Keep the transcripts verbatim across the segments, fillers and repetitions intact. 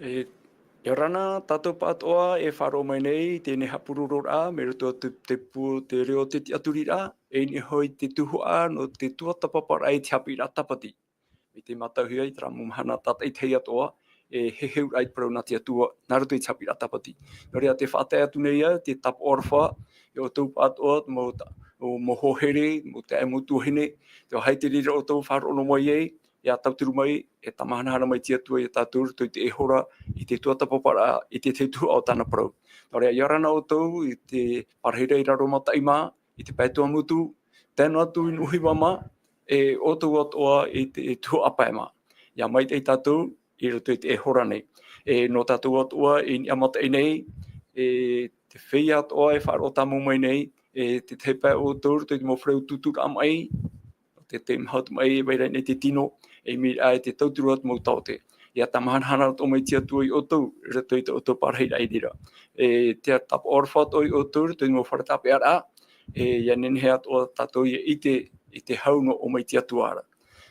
E, ʻia ora na tātou pāʻatoʻa e faʻaroʻo mai nei i teie nei haʻapurororaʻa, mai roto i te, te pū, te reo o te tiʻaturiraʻa, e i niʻa hoʻi i te tuhaʻa nō te tuatāpaparaʻa i te haʻapiʻiraʻa Tāpati. Mai te mātauhia i terā mau mahana tātaʻitahi atoʻa, e heheuraʻa i te parau nā te Atua, nā roto i te haʻapiʻiraʻa Tāpati. Nō reira, tē faʻatae atu nei au, te tāpaʻo aroha, ia ʻoutou pāʻatoʻa, mau ta-, mau hoa here, mau taeaʻe, mau tuahine, te vāhi te reira ʻoutou faʻaroʻo noa mai ai, ʻia tauturu mai, e tamahanahana mai te Atua ia tātou, i roto i teie hora, i te tuatāpaparaʻa, i te, te tuhaʻa o tāna parau. Nō reira, ʻia ora na ʻoutou, i te parahiraʻa i raro mā taʻi mā, i te pae Tuamotu, tae noa atu i Nuʻuhiva mā, e ʻoutou atoʻa i te, i te tuhaʻa pae mā. ʻIa maitaʻi tātou, i roto i teie hora nei. E nō tātou atoʻa i niʻa mataʻi nei, e te feiā atoʻa e faʻaroʻo tāmau mai nei, e te tahi pae ʻoutou i roto i te mau fare tūtūraʻa maʻi, te, te maha atu maʻi e vai ra nei te tino, e mea e te tauturu atu mau taote. ʻIa tamahanahana atoʻa mai te Atua ia ʻoutou, i roto i tō ʻoutou parahiraʻa i reira. E te tāpaʻo aroha atoʻa ia ʻoutou, i roto i te mau fare tāpeʻaraʻa, e ʻia nehenehe atoʻa tātou ʻia ʻite, i te hau nō ʻō mai te Atua ra.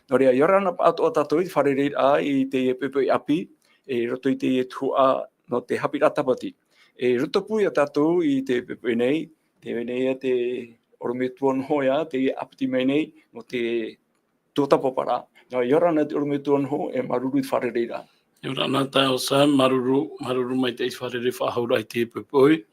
Nō reira, ʻia ora na pāʻatoʻa tātou i te fārereiraʻa i teie poʻipoʻi ʻāpī, e i roto i teie tuhaʻa nō te haʻapiʻiraʻa Tāpati. E i roto pū ia tātou i teie poʻipoʻi nei, tē vai nei ia te ʻorometua Noho ia, tē ʻāpiti mai nei, nō te tuatāpaparaʻa. Nō, ʻia ora na te ʻorometua Noho, e māuruuru i te fārereiraʻa. ʻIa ora na taeaʻe Sam, māuruuru, māuruuru maitaʻi i te fārerei faʻahou ra i teie poʻipoʻi.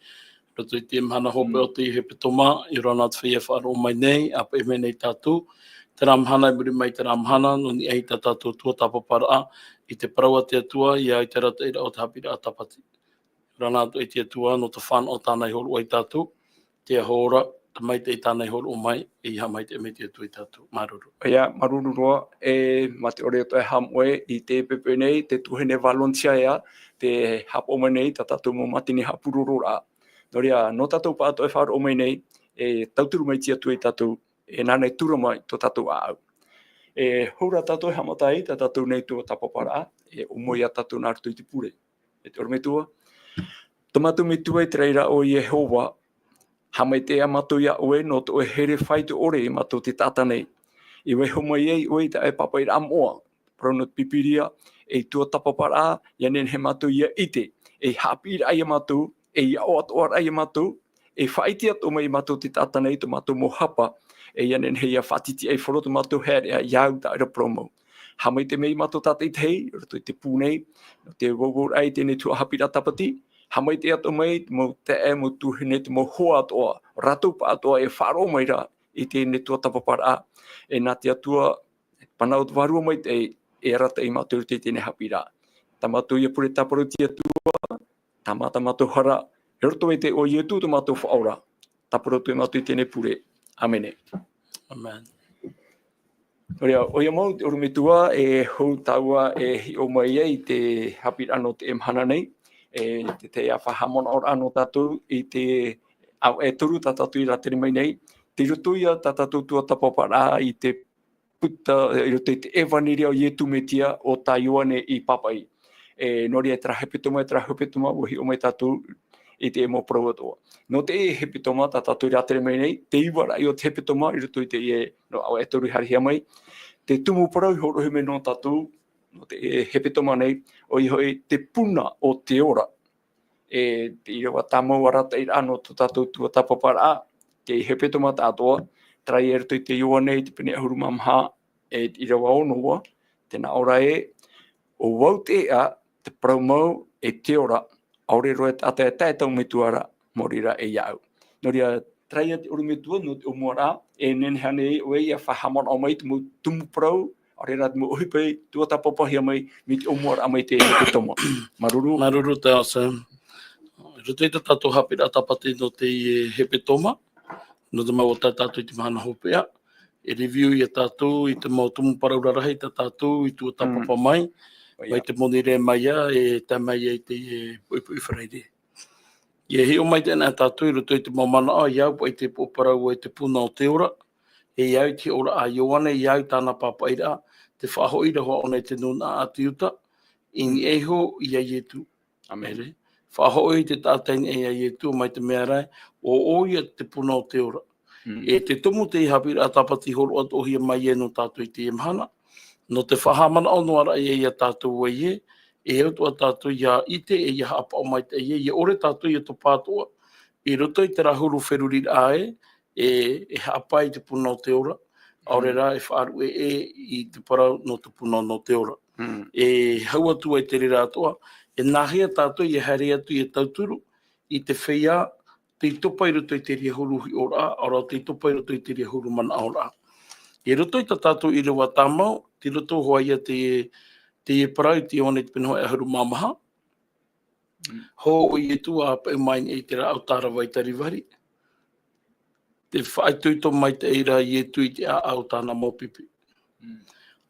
Roto i te mahana hopeʻa Mm. o te hepetoma, ʻia ora na te feiā e faʻaroʻo mai nei, ʻāpeʻe mai nei tātou. Terā mahana, i muri mai terā mahana, nō niʻa i tā tātou tuatāpaparaʻa, i te parau a te Atua, ʻia au i te arataʻiraʻa o te haʻapiʻiraʻa Tāpati. ʻIa ora na atoʻa i te Atua, nō te fānaʻo tāna i hōroʻa ia tātou, te aho ora, te maitaʻi tāna i hōroʻa mai, e ʻia haʻamaitaʻi mai te Atua ia tātou. Māuruuru. ʻOia, māuruuru roa, e, mā te ʻore atoʻa e haʻamoʻe i teie poʻipoʻi nei, te tuahine volunteer ia, tē haʻapaʻo mai nei, tā tātou mau mātini haʻapurororaʻa. Nō reira, nō tātou pāʻatoʻa e faʻaroʻo mai nei, e tauturu mai te Atua ia tātou, e nāna e tura mai tō tātou ʻāʻau. E hou rā tātou e haʻamata ai, tā tātou nei tuatāpaparaʻa, e ʻōmua ia tātou nā roto i te pure. E te ʻorometua. Tō mātou Metua i te raʻi ra ʻo Iehova, haʻamaitaʻi ā mātou ia ʻoe, nō tō ʻoe here faito ʻore ia mātou te taʻata nei. I vaiiho mai ai ʻoe i tā ʻoe pāpaʻiraʻa moʻa, parau nō te Pīpīria, ei tuatāpaparaʻa, ʻia nehenehe mātou ʻia ʻite, ei haʻapiʻiraʻa ia mātou, ei aʻo atoʻaraʻa ia mātou, e faʻaʻite atoʻa mai ia mātou te taʻata nei, tō mātou mau hapa, e ʻia nehenehe ʻia faʻatītīʻaifaro tō mātou haereʻa ia au i tā ʻoe ra parau mau. Haʻamaitaʻi mai ia mātou tātaʻitahi, i roto i te pū nei, nō te vauvau raʻa i teie nei tuhaʻa haʻapiʻiraʻa Tāpati, haʻamaitaʻi atoʻa mai, te mau taeaʻe, mau tuahine, te mau hoa atoʻa, rātou pāʻatoʻa e faʻaroʻo mai ra i teie nei tuatāpaparaʻa, e nā te Atua, Pāna o te Vārua Maitaʻi, e arataʻi ia mātou i roto i teie nei haʻapiʻiraʻa. Tā mātou ia pure tāpara te Atua, tā mā-, tā mātou hara, i roto i te iʻoa o Ietu tō mātou Faʻaora. Tāpara atu ia mātou i teie nei pure. ʻĀmene. ʻĀmene. Nō reira, ʻoia mau te ʻorometua, e hou tāua e hiʻo mai ai i te haʻapiʻiraʻa nō teie mahana nei, e te, te faʻahaʻamanaʻoraʻa nō tātou i te ʻāvaʻe e toru tā tātou i rātere mai nei, tei roto ia tā tātou tuatāpaparaʻa i te puta, i roto i te ʻEvaneria o Ietu Metia ʻo tā Ioane i pāpaʻi. E, nō reira, terā hepetoma, terā hepetoma, ʻua hiʻo mai tātou i te mau parau atoʻa. Nō teie hepetoma, tā tātou i rātere mai nei, te iva raʻi o te hepetoma, i roto i teie, nō ʻāvaʻe e toru i haerehia mai. Te tumu parau i hōroʻahia mai nō tātou, nō teie hepetoma nei, ʻoia hoʻi, te puna o te ora. E te ʻīrava tāmau arataʻiraʻa nō tō tātou tuatāpaparaʻa, te hepetoma tāʻātoʻa, terā ia i roto i te Ioane i te pene ʻahuru mā maha, e te ʻīrava ono ua, tē nā ʻō ra ē, ʻo vau te ʻēʻa, te parau mau, e te ora, ʻaore roa e taʻata e tae i tāʻu Metua ra, maori rā e iāʻu. Nō reira, terā ia te ʻorometua, nō te ʻōmuaraʻa, e nehenehe ānei ʻoe ʻia faʻahaʻamanaʻo mai te mau tumu parau, ʻaore rā te mau ʻohipa i tuatāpapahia mai, mai te ʻōmuaraʻa mai i teie hepetoma. Māuruuru. Māuruuru taeaʻe Sam. I roto i tā tātou haʻapiʻiraʻa Tāpati nō teie hepetoma, nō te mau ʻō tā tātou i te mahana hopeʻa, e review ia tātou i te mau tumu parau rarahi tā tātou i tuatāpapa Mm. mai, ʻOia. mai te moni Rēmaia, e tae mai ai i teie poʻipoʻi Faraire. ʻIa hiʻo mai teie nei tātou i roto i te mau manaʻo, ʻia au paʻi i te pō parau ē te puna o te ora, e ʻia au i te ora a Ioane, ʻia au i tāna pāpaʻiraʻa, te faʻahoʻi ra hoʻi ʻōna i te nūnaʻa a te Iuta, i niʻa iho ia Ietu. ʻĀmene. Faʻahoʻi te taʻata i niʻa ia Ietu, mai te mea ra, ʻo ʻoia te puna o te ora. Mm. E te tumu teie haʻapiʻiraʻa Tāpati i hōroʻa atoʻahia mai ai nō tātou i teie mahana, nō te faʻahaʻamanaʻo noa ra ia ia tātou ē, E au atoʻa tātou ia ʻite, e ia haʻapaʻo maitaʻi, ia ʻore tātou ia topa atoʻa i roto i terā huru feruriraʻa ē, e, e haʻapae i te puna o te ora, ʻaore rā e faʻaruʻe ē i te parau nō te puna nō te ora. E hau atu ai te reira atoʻa, e nāhea tātou ia haere atu ia tauturu i te feiā tei topa i roto i te reira huru hiʻoraʻa, ʻaore rā tei topa i roto i te reira huru manaʻoraʻa. I roto i tā tātou ʻīrava tāmau, tei roto hoʻi ia te, te parau i te Ioane i te pene hōʻē ʻahuru mā maha. Hō ʻo Ietu a paʻi mai i te rāʻau tārava i Kalivari. Te faʻaitoito maitaʻi ra Ietu i te ʻāʻau o tāna mau pipi.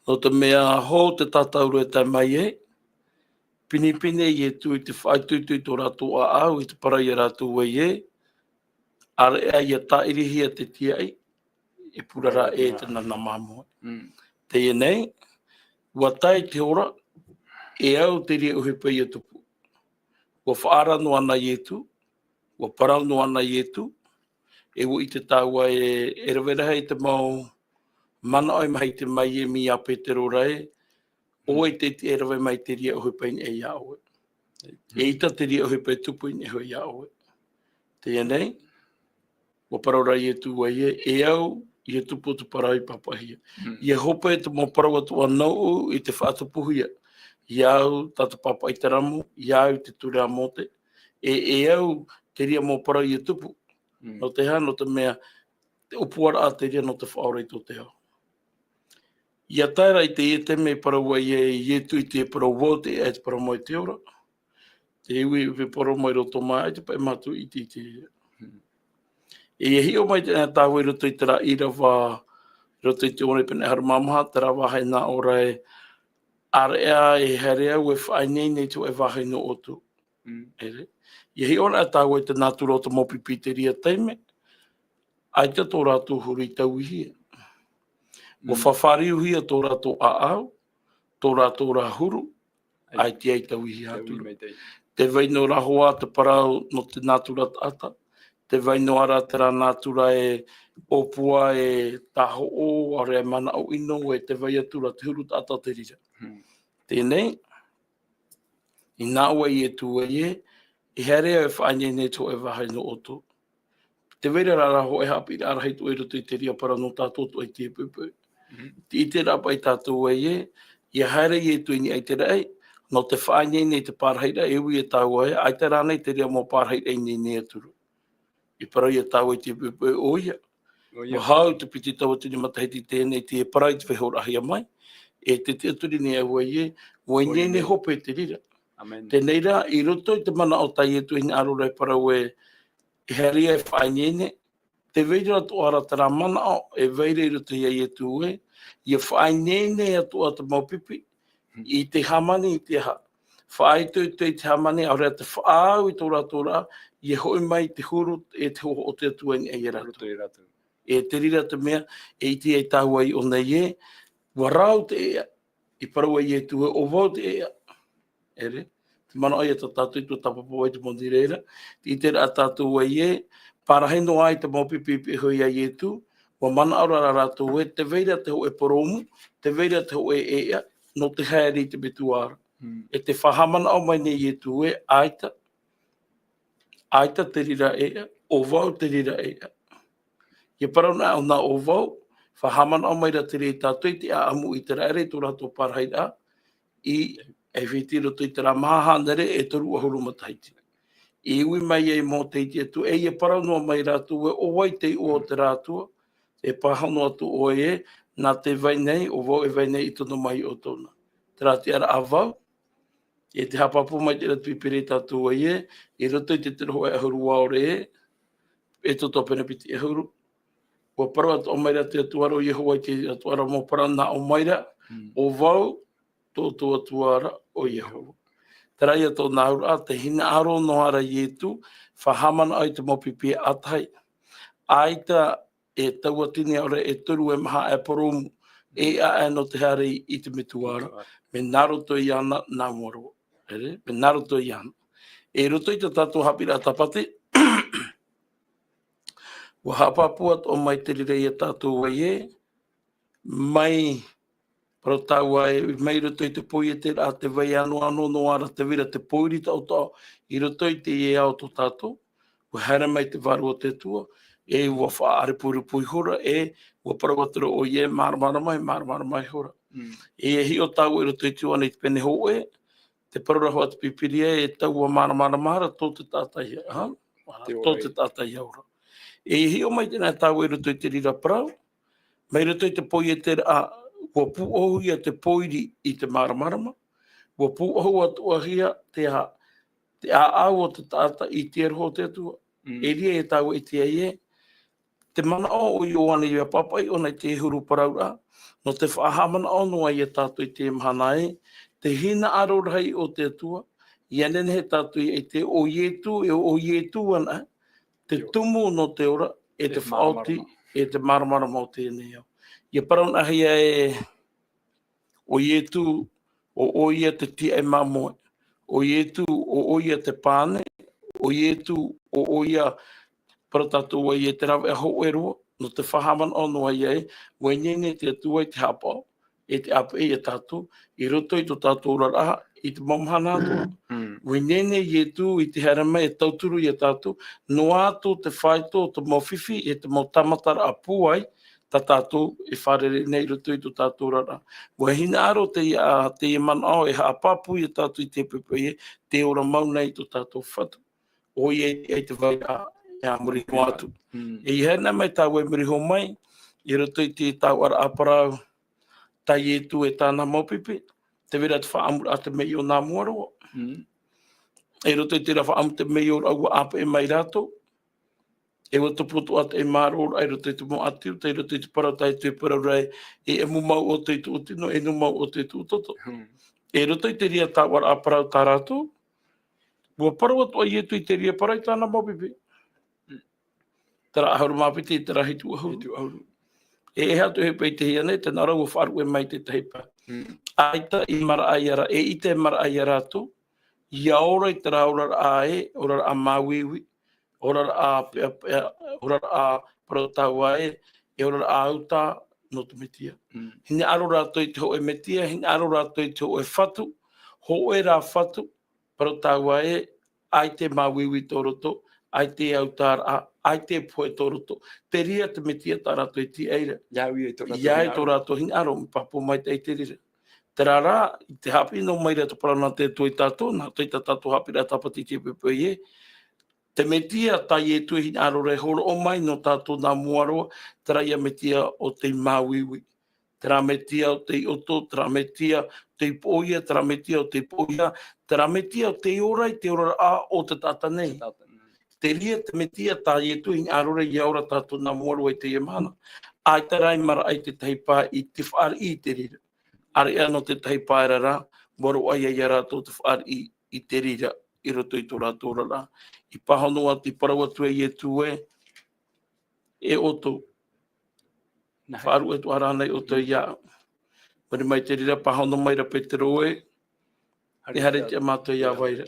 Nō te mea hō te tātauro e tae mai ai, pinepine Ietu i te faʻaitoito i tō rātou ʻāʻau, i te parau ia rātou ē, e, ʻāreʻa ia tāʻirihia te tiaʻi, e purara ē te nana māmoe. Teie nei, ʻua tae te hora, e au te reira ʻohipa ia tupu. ʻUa faʻaara noa na Ietu, ʻua parau noa na Ietu, e ʻua ʻite tāua e, e rave rahi te mau manaʻo e maha i te mai e mea Petero ra ē, ʻoe tē tiʻa e rave mai te reira ʻohipa i niʻa iā ʻoe. E ʻita te reira ʻohipa e tupu i niʻa iho iā ʻoe. Teie nei, ʻua parau ra Ietu ē, e au ia tupu te parau i pāpaʻihia. Ia hope te mau parau atoʻa nōʻu i te faʻatupuhia. Ia au tā te pāpaʻi terā mau, ia au i te ture a Mōte. E, e au te reira mau parau ia tupu. Nō te aha, nō te mea, te ʻōpuaraʻa te reira nō te faʻaora i tō te ao. Ia tae ra i teie taime e parau ai e Ietu i te parau vau te, e te parau mau i te ora. Te iwi e parau mai roto mai, te pae mātou i te, i te. E ia hiʻo mai te, tāua i roto i terā ʻīrava, i roto i te Ioane pene ʻahuru mā maha, terā vāhi nā ʻō ra ē, ʻāreʻa e haere au e faʻaineine i te hōʻē vāhi nō ʻoutou. Ia hiʻo ra tāua i te nātura o te mau pipi i te reira taime, ʻaita tō rātou huru i tauihia. ʻUa fafariuhia tō rātou ʻāʻau, tō rātou ra huru, ʻaita i tauihia atu ra. Tē vai noa ra hoʻi te parau nō te nātura taʻata, tē vai noa ra terā nātura e ʻōpua, e tāhoʻo, ʻaore e manaʻo ʻino, e tē vai atu ra te huru taʻata te reira. Teie nei, i nā ʻō a Ietu ē, e haere au e faʻaineine i te hōʻē vāhi nō ʻoutou. Tē vai ra rā hōʻē haʻapiʻiraʻa rahi atoʻa i roto i te reira parau nō tātou atoʻa i teie poʻipoʻi. Tē ʻite ra paʻi tātou ē, ia haere Ietu i niʻa i te raʻi, nō te faʻaineine i te pārahiraʻa, e ui e tāua ē, ʻaita rānei te reira mau pārahiraʻa i ineine atu ra. I parau ia tāua i teie poʻipoʻi ʻoia. ʻOia. ʻUa hau te piti tauatini matahiti teie nei tei parau i te vaihoraʻahia mai. E te tiʻaturi nei au ē, ʻua ineine hope te reira. Teie nei rā, i roto i te manaʻo tā Ietu e hinaʻaro ra e parau ē, e haere e faʻaineine, tē vai ra atoʻa ra terā manaʻo, e vai ra i roto iā Ietu ē, ia faʻaineine atoʻa te mau pipi, i te hāmani, i te aha. Faʻaitoito i te hāmani, ʻaore rā te faʻaau i tō rātou ra, ia hoʻi mai te huru, e te hōhoʻa o te Atua i niʻa iā rātou. E te reira te mea, e ʻite ai tāua i ʻō nei ē, ʻua rau te ʻēʻa, i parau a Ietu ē, ʻo vau te ʻēʻa. ʻEre, te manaʻo ia tā tātou i tuatāpapa ai te mau reira, tē ʻite ra tātou ē, pārahi noa ai te mau pipi i pihaʻi iho iā Ietu, ʻua manaʻo ra rātou ē, tē vai ra te hōʻē porōmu, tē vai ra te hōʻē ʻēʻa, nō te haere i te metua ra. E tē faʻahaʻamanaʻo mai nei Ietu ē, ʻaita, ʻaita te reira ʻēʻa, ʻo vau te reira ʻēʻa. Ia parau na ʻōna ʻo vau, faʻahaʻamanaʻo mai ra te reira tātou i te ʻāʻamu i te raʻi i tō rātou pārahiraʻa, i ʻAifiti i roto i terā maha hānere e toru ʻahuru matahiti. I ui mai ai Mōte i te Atua, e ia parau noa mai rātou ē, ʻo vai te iʻoa o terā Atua, e pāhono atu ʻoe ē, nā te vai nei, ʻo vau e vai nei i tono mai ʻoutou na. Terā tiʻaraʻa vau, e te haʻapāpū mai te reira te Pīpīria ia tātou ē, i roto i te toru hōʻē ʻahuru ʻaore ē, e tō tō pene piti ʻahuru. ʻUa parau atoʻa mai ra te Atua ra ʻo Iehova i te Atua ra mau parau nā ʻō mai ra, ʻo vau, tō tō Atua ra ʻo Iehova. Terā ia tōna auraʻa, te hinaʻaro noa ra Ietu, faʻahaʻamanaʻo i te mau pipi e ʻātahi. ʻAita e tauatini ʻaore e toru e maha e porōmu, e ʻaʻe nō te haere i te metua ra, mea nā roto iāna nā mua roa. ʻEre, mea nā roto iāna. E roto i tā tātou haʻapiʻiraʻa tāpati, ʻua haʻapāpū atoʻa mai te reira ia tātou ē, mai Parau tāua ē, mai roto i te poieteraʻa, te vai anoano noa ra te vai ra te pōiri taʻotaʻo i roto i teie ao tō tātou. Ua haere mai te Vārua o te Atua, e ua faʻaʻarepurepu ihora, e ua parau atu ra ʻoia e māramarama, e māramarama ihora. Mm. E hiʻo tāua i roto i te Ioane i te pene hōʻē, te parau ra hoʻi a te Pīpīria, e taua māramarama ra tō te taʻata ia, ha? Te Tō ora te ia. taʻata ia ora. E hiʻo mai teie tāua i roto i te reira parau, mai roto i te poieteraʻa, ua pūʻohu ia te pōiri i te māramarama, ua pūʻohu atoʻahia te a-, te ʻāʻau o te taʻata i te aroha o te Atua. Mm. E reira e tāua i te ai ē, te manaʻo o Ioane ia pāpaʻi ʻōna i te huru parauraʻa, nō te faʻahaʻamanaʻo noa ia tātou i te mahana ē, te hinaʻaro rahi o te Atua, ia nehenehe tātou ia ʻite ʻo Ietu, e ʻo Ietu ana, te Io. tumu nō te ora, e te Te faʻaoti, māramarama. e te māramarama o teie nei ao. Ia parau anaʻe hia ē, ʻo Ietu, ʻo ʻoia te tiaʻi māmoe. ʻO Ietu, ʻo ʻoia te pane. ʻO Ietu, ʻo ʻoia, parau tātou ai ē, te rāveʻa hōʻē roa, nō te faʻahaʻamanaʻo noa ia ē, ua ineine te Atua i te haʻapaʻo, e te ʻāpeʻe ia tātou, i roto i tō tātou oraraʻa, i te mau mahana atoʻa. Mm. Ua ineine Ietu i te haere mai e tauturu ia tātou, noa atu te faito o te mau fifi, e te mau tāmataraʻa pūai, tā tātou e fārerei nei i roto i tō tātou oraraʻa. Ua hinaʻaro teie, teie manaʻo e haʻapāpū ia tātou i te poʻipoʻi ē, tē ora mau nei tō tātou Fatu. ʻOia i te vai ra, e a muri noa atu. Mm. E i haere mai tāua i muri iho mai, i roto i te tauʻaraʻa parau, tā Ietu e tāna mau pipi, te vai ra te faʻaʻamuraʻa te mea ʻōna mua roa. Mm. I roto i te reira faʻaʻamu te mea ʻōna ua ʻāpeʻe mai rātou, e ua tupu atoʻa te mārōraʻa i roto i te mau ʻĀti Iuta, i roto i te parau tā Ietu e parau ra ē, e ʻamu mau ʻoutou i tōʻu tino, e inu mau ʻoutou i tōʻu toto. Hmm. I roto i te reira tauʻaraʻa parau tā rātou, ua parau atoʻa Ietu i te reira parau i tāna mau pipi. Hmm. Terā ʻahuru mā piti, terā hitu ʻahuru. Hitu ʻahuru. E, e aha atu e ʻohipa i te hia nei, tē nā ʻō ra ua faʻaruʻe mai te tahi pae. Hmm. ʻAita i maraʻa ia rā, e ʻaita e maraʻa ia rātou, ia ora i terā oraraʻa ē, oraraʻa māuiui, oraraʻa peʻapeʻa, oraraʻa parau tāua ē, e oraraʻa uta nō te Metia. Mm. Hinaʻaro rātou i te hōʻē Metia, hinaʻaro rātou i te hōʻē Fatu, hōʻē rā Fatu, parau tāua ē, ʻaita e māuiui tō roto, ʻaita e utaraʻa, ʻaita e pohe tō roto. Te reira te Metia tā rātou e tīaʻi ra. ʻIa au ia i tō rātou hinaʻaro. ʻIa au i tō rātou hinaʻaro, mea pāpū maitaʻi te reira. Terā rā, i te haʻapiʻi noa mai ra te parau nā te Atua ia tātou, nā te, tā tātou haʻapiʻiraʻa tāpati i te poʻipoʻi ē, te Metia tā Ietu e hinaʻaro ra e hōroʻa mai nō tātou nā mua roa, terā ïa Metia ʻo tei māuiui. Terā Metia ʻo tei ʻoto, terā Metia ʻo tei poʻoia, terā Metia ʻo tei poʻoia, terā Metia ʻo tei ora i te oraraʻa o te taʻata nei. Te taʻata nei. Te reira te Metia tā Ietu e hinaʻaro ra ʻia ora tātou nā mua roa i teie mahana. ʻAita rā i maraʻa i te tahi pae i te fāriʻi i te reira. ʻĀreʻa nō te tahi pae ra rā, ua roaʻa ia rātou te fāriʻi i te reira i roto i tō rātou oraraʻa. I pāhono atu, i parau atu e Ietu ē, e ʻoutou. Nā hea? Faʻaruʻe atoʻa ra ānei ʻoutou iāʻu? Muri mai te reira, pāhono mai ra Petero ē, e haere i te ʻaita mātou ia vai ra.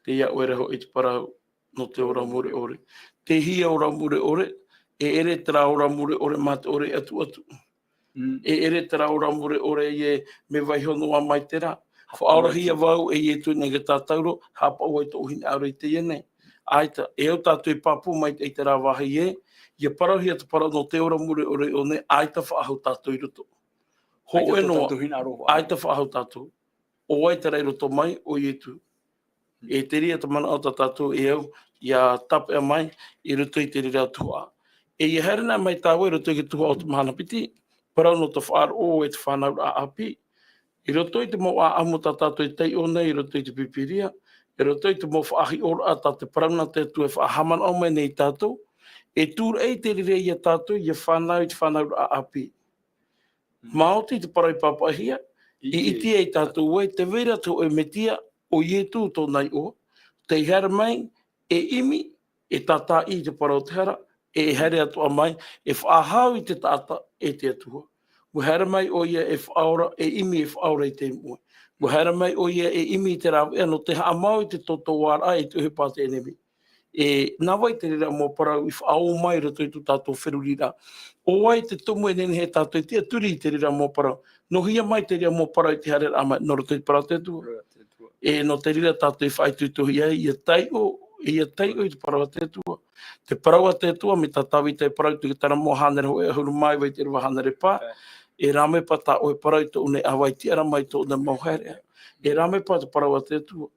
Tei iā ʻoe ra hoʻi te parau nō te ora mure ʻore. Te hia ora mure ʻore, e ʻere terā ora mure ʻore mā te ʻore ʻatuʻatu. Mm. E ʻere terā ora mure ʻore ē, mea vaiiho noa mai terā. Faʻaorahia vau e Ietu nā te tātauro, haʻapaʻo ai tōʻu hinaʻaro i teie nei. ʻAita, e au tātou e pāpū mai i terā vāhi ē, ʻia parauhia te parau nō te ora mure ʻore i ʻō nei, ʻaita faʻahou tātou i roto. ʻAita tō tātou hinaʻaro. Hōʻē noa. ʻAita faʻahou tātou. ʻO vai terā i roto mai, ʻo Ietu. E te reira te manaʻo tā tātou e au, ʻia tāpeʻa mai, i roto i te reira tuhaʻa. E ʻia haere mai tāua i roto i te tuhaʻa o te mahana piti, parau nō te faʻaroʻo e te fānauraʻa ʻāpī. I roto i te mau ʻāʻamu tā tātou e taiʻo nei, i roto i te Pīpīria, i roto i te mau faʻahiʻoraʻa tā te parau nā te Atua e faʻahaʻamanaʻo mai nei ia tātou, e tūraʻi te reira ia tātou, ʻia fānau i te fānauraʻa ʻāpī. Maoti te parau i pāpaʻihia, i ʻite ai tātou ē, te vai ra te hōʻē Metia, ʻo Ietu tōna iʻoa, tei haere mai, e ʻimi, e tātāʻi i te parau o te hara, e haere atoʻa mai, e faʻahou i te taʻata, e te Atua. Ua haere mai ʻoia e faʻaora, e ʻimi e faʻaora i te moʻe. Ua haere mai ʻoia e ʻimi i te rāveʻa nō te haʻamau i te tōtōaraʻa i te ʻohipa a te ʻenemi. E, nā vai te reira mau parau i faʻaō mai i roto i tō tātou feruriraʻa. ʻO vai te tumu e nehenehe tātou e tiʻaturi i te reira mau parau. Nō hea mai te reira mau parau i te haereraʻa mai, nō roto i te parau a te Atua. E nō te reira tātou e faʻaitoitohia ai, ʻia taiʻo, ʻia taiʻo i te parau a te Atua. Te parau a te Atua, mai tā Tāvita e parau i te ʻīrava hānere hōʻē ʻahuru mā iva i te ʻīrava hānere pae. E rāveʻa tā ʻoe parau i tōʻu nei ʻāvae, tiʻa ra mai tōʻu nei mau haereʻa. E rāveʻa te parau a te Atua.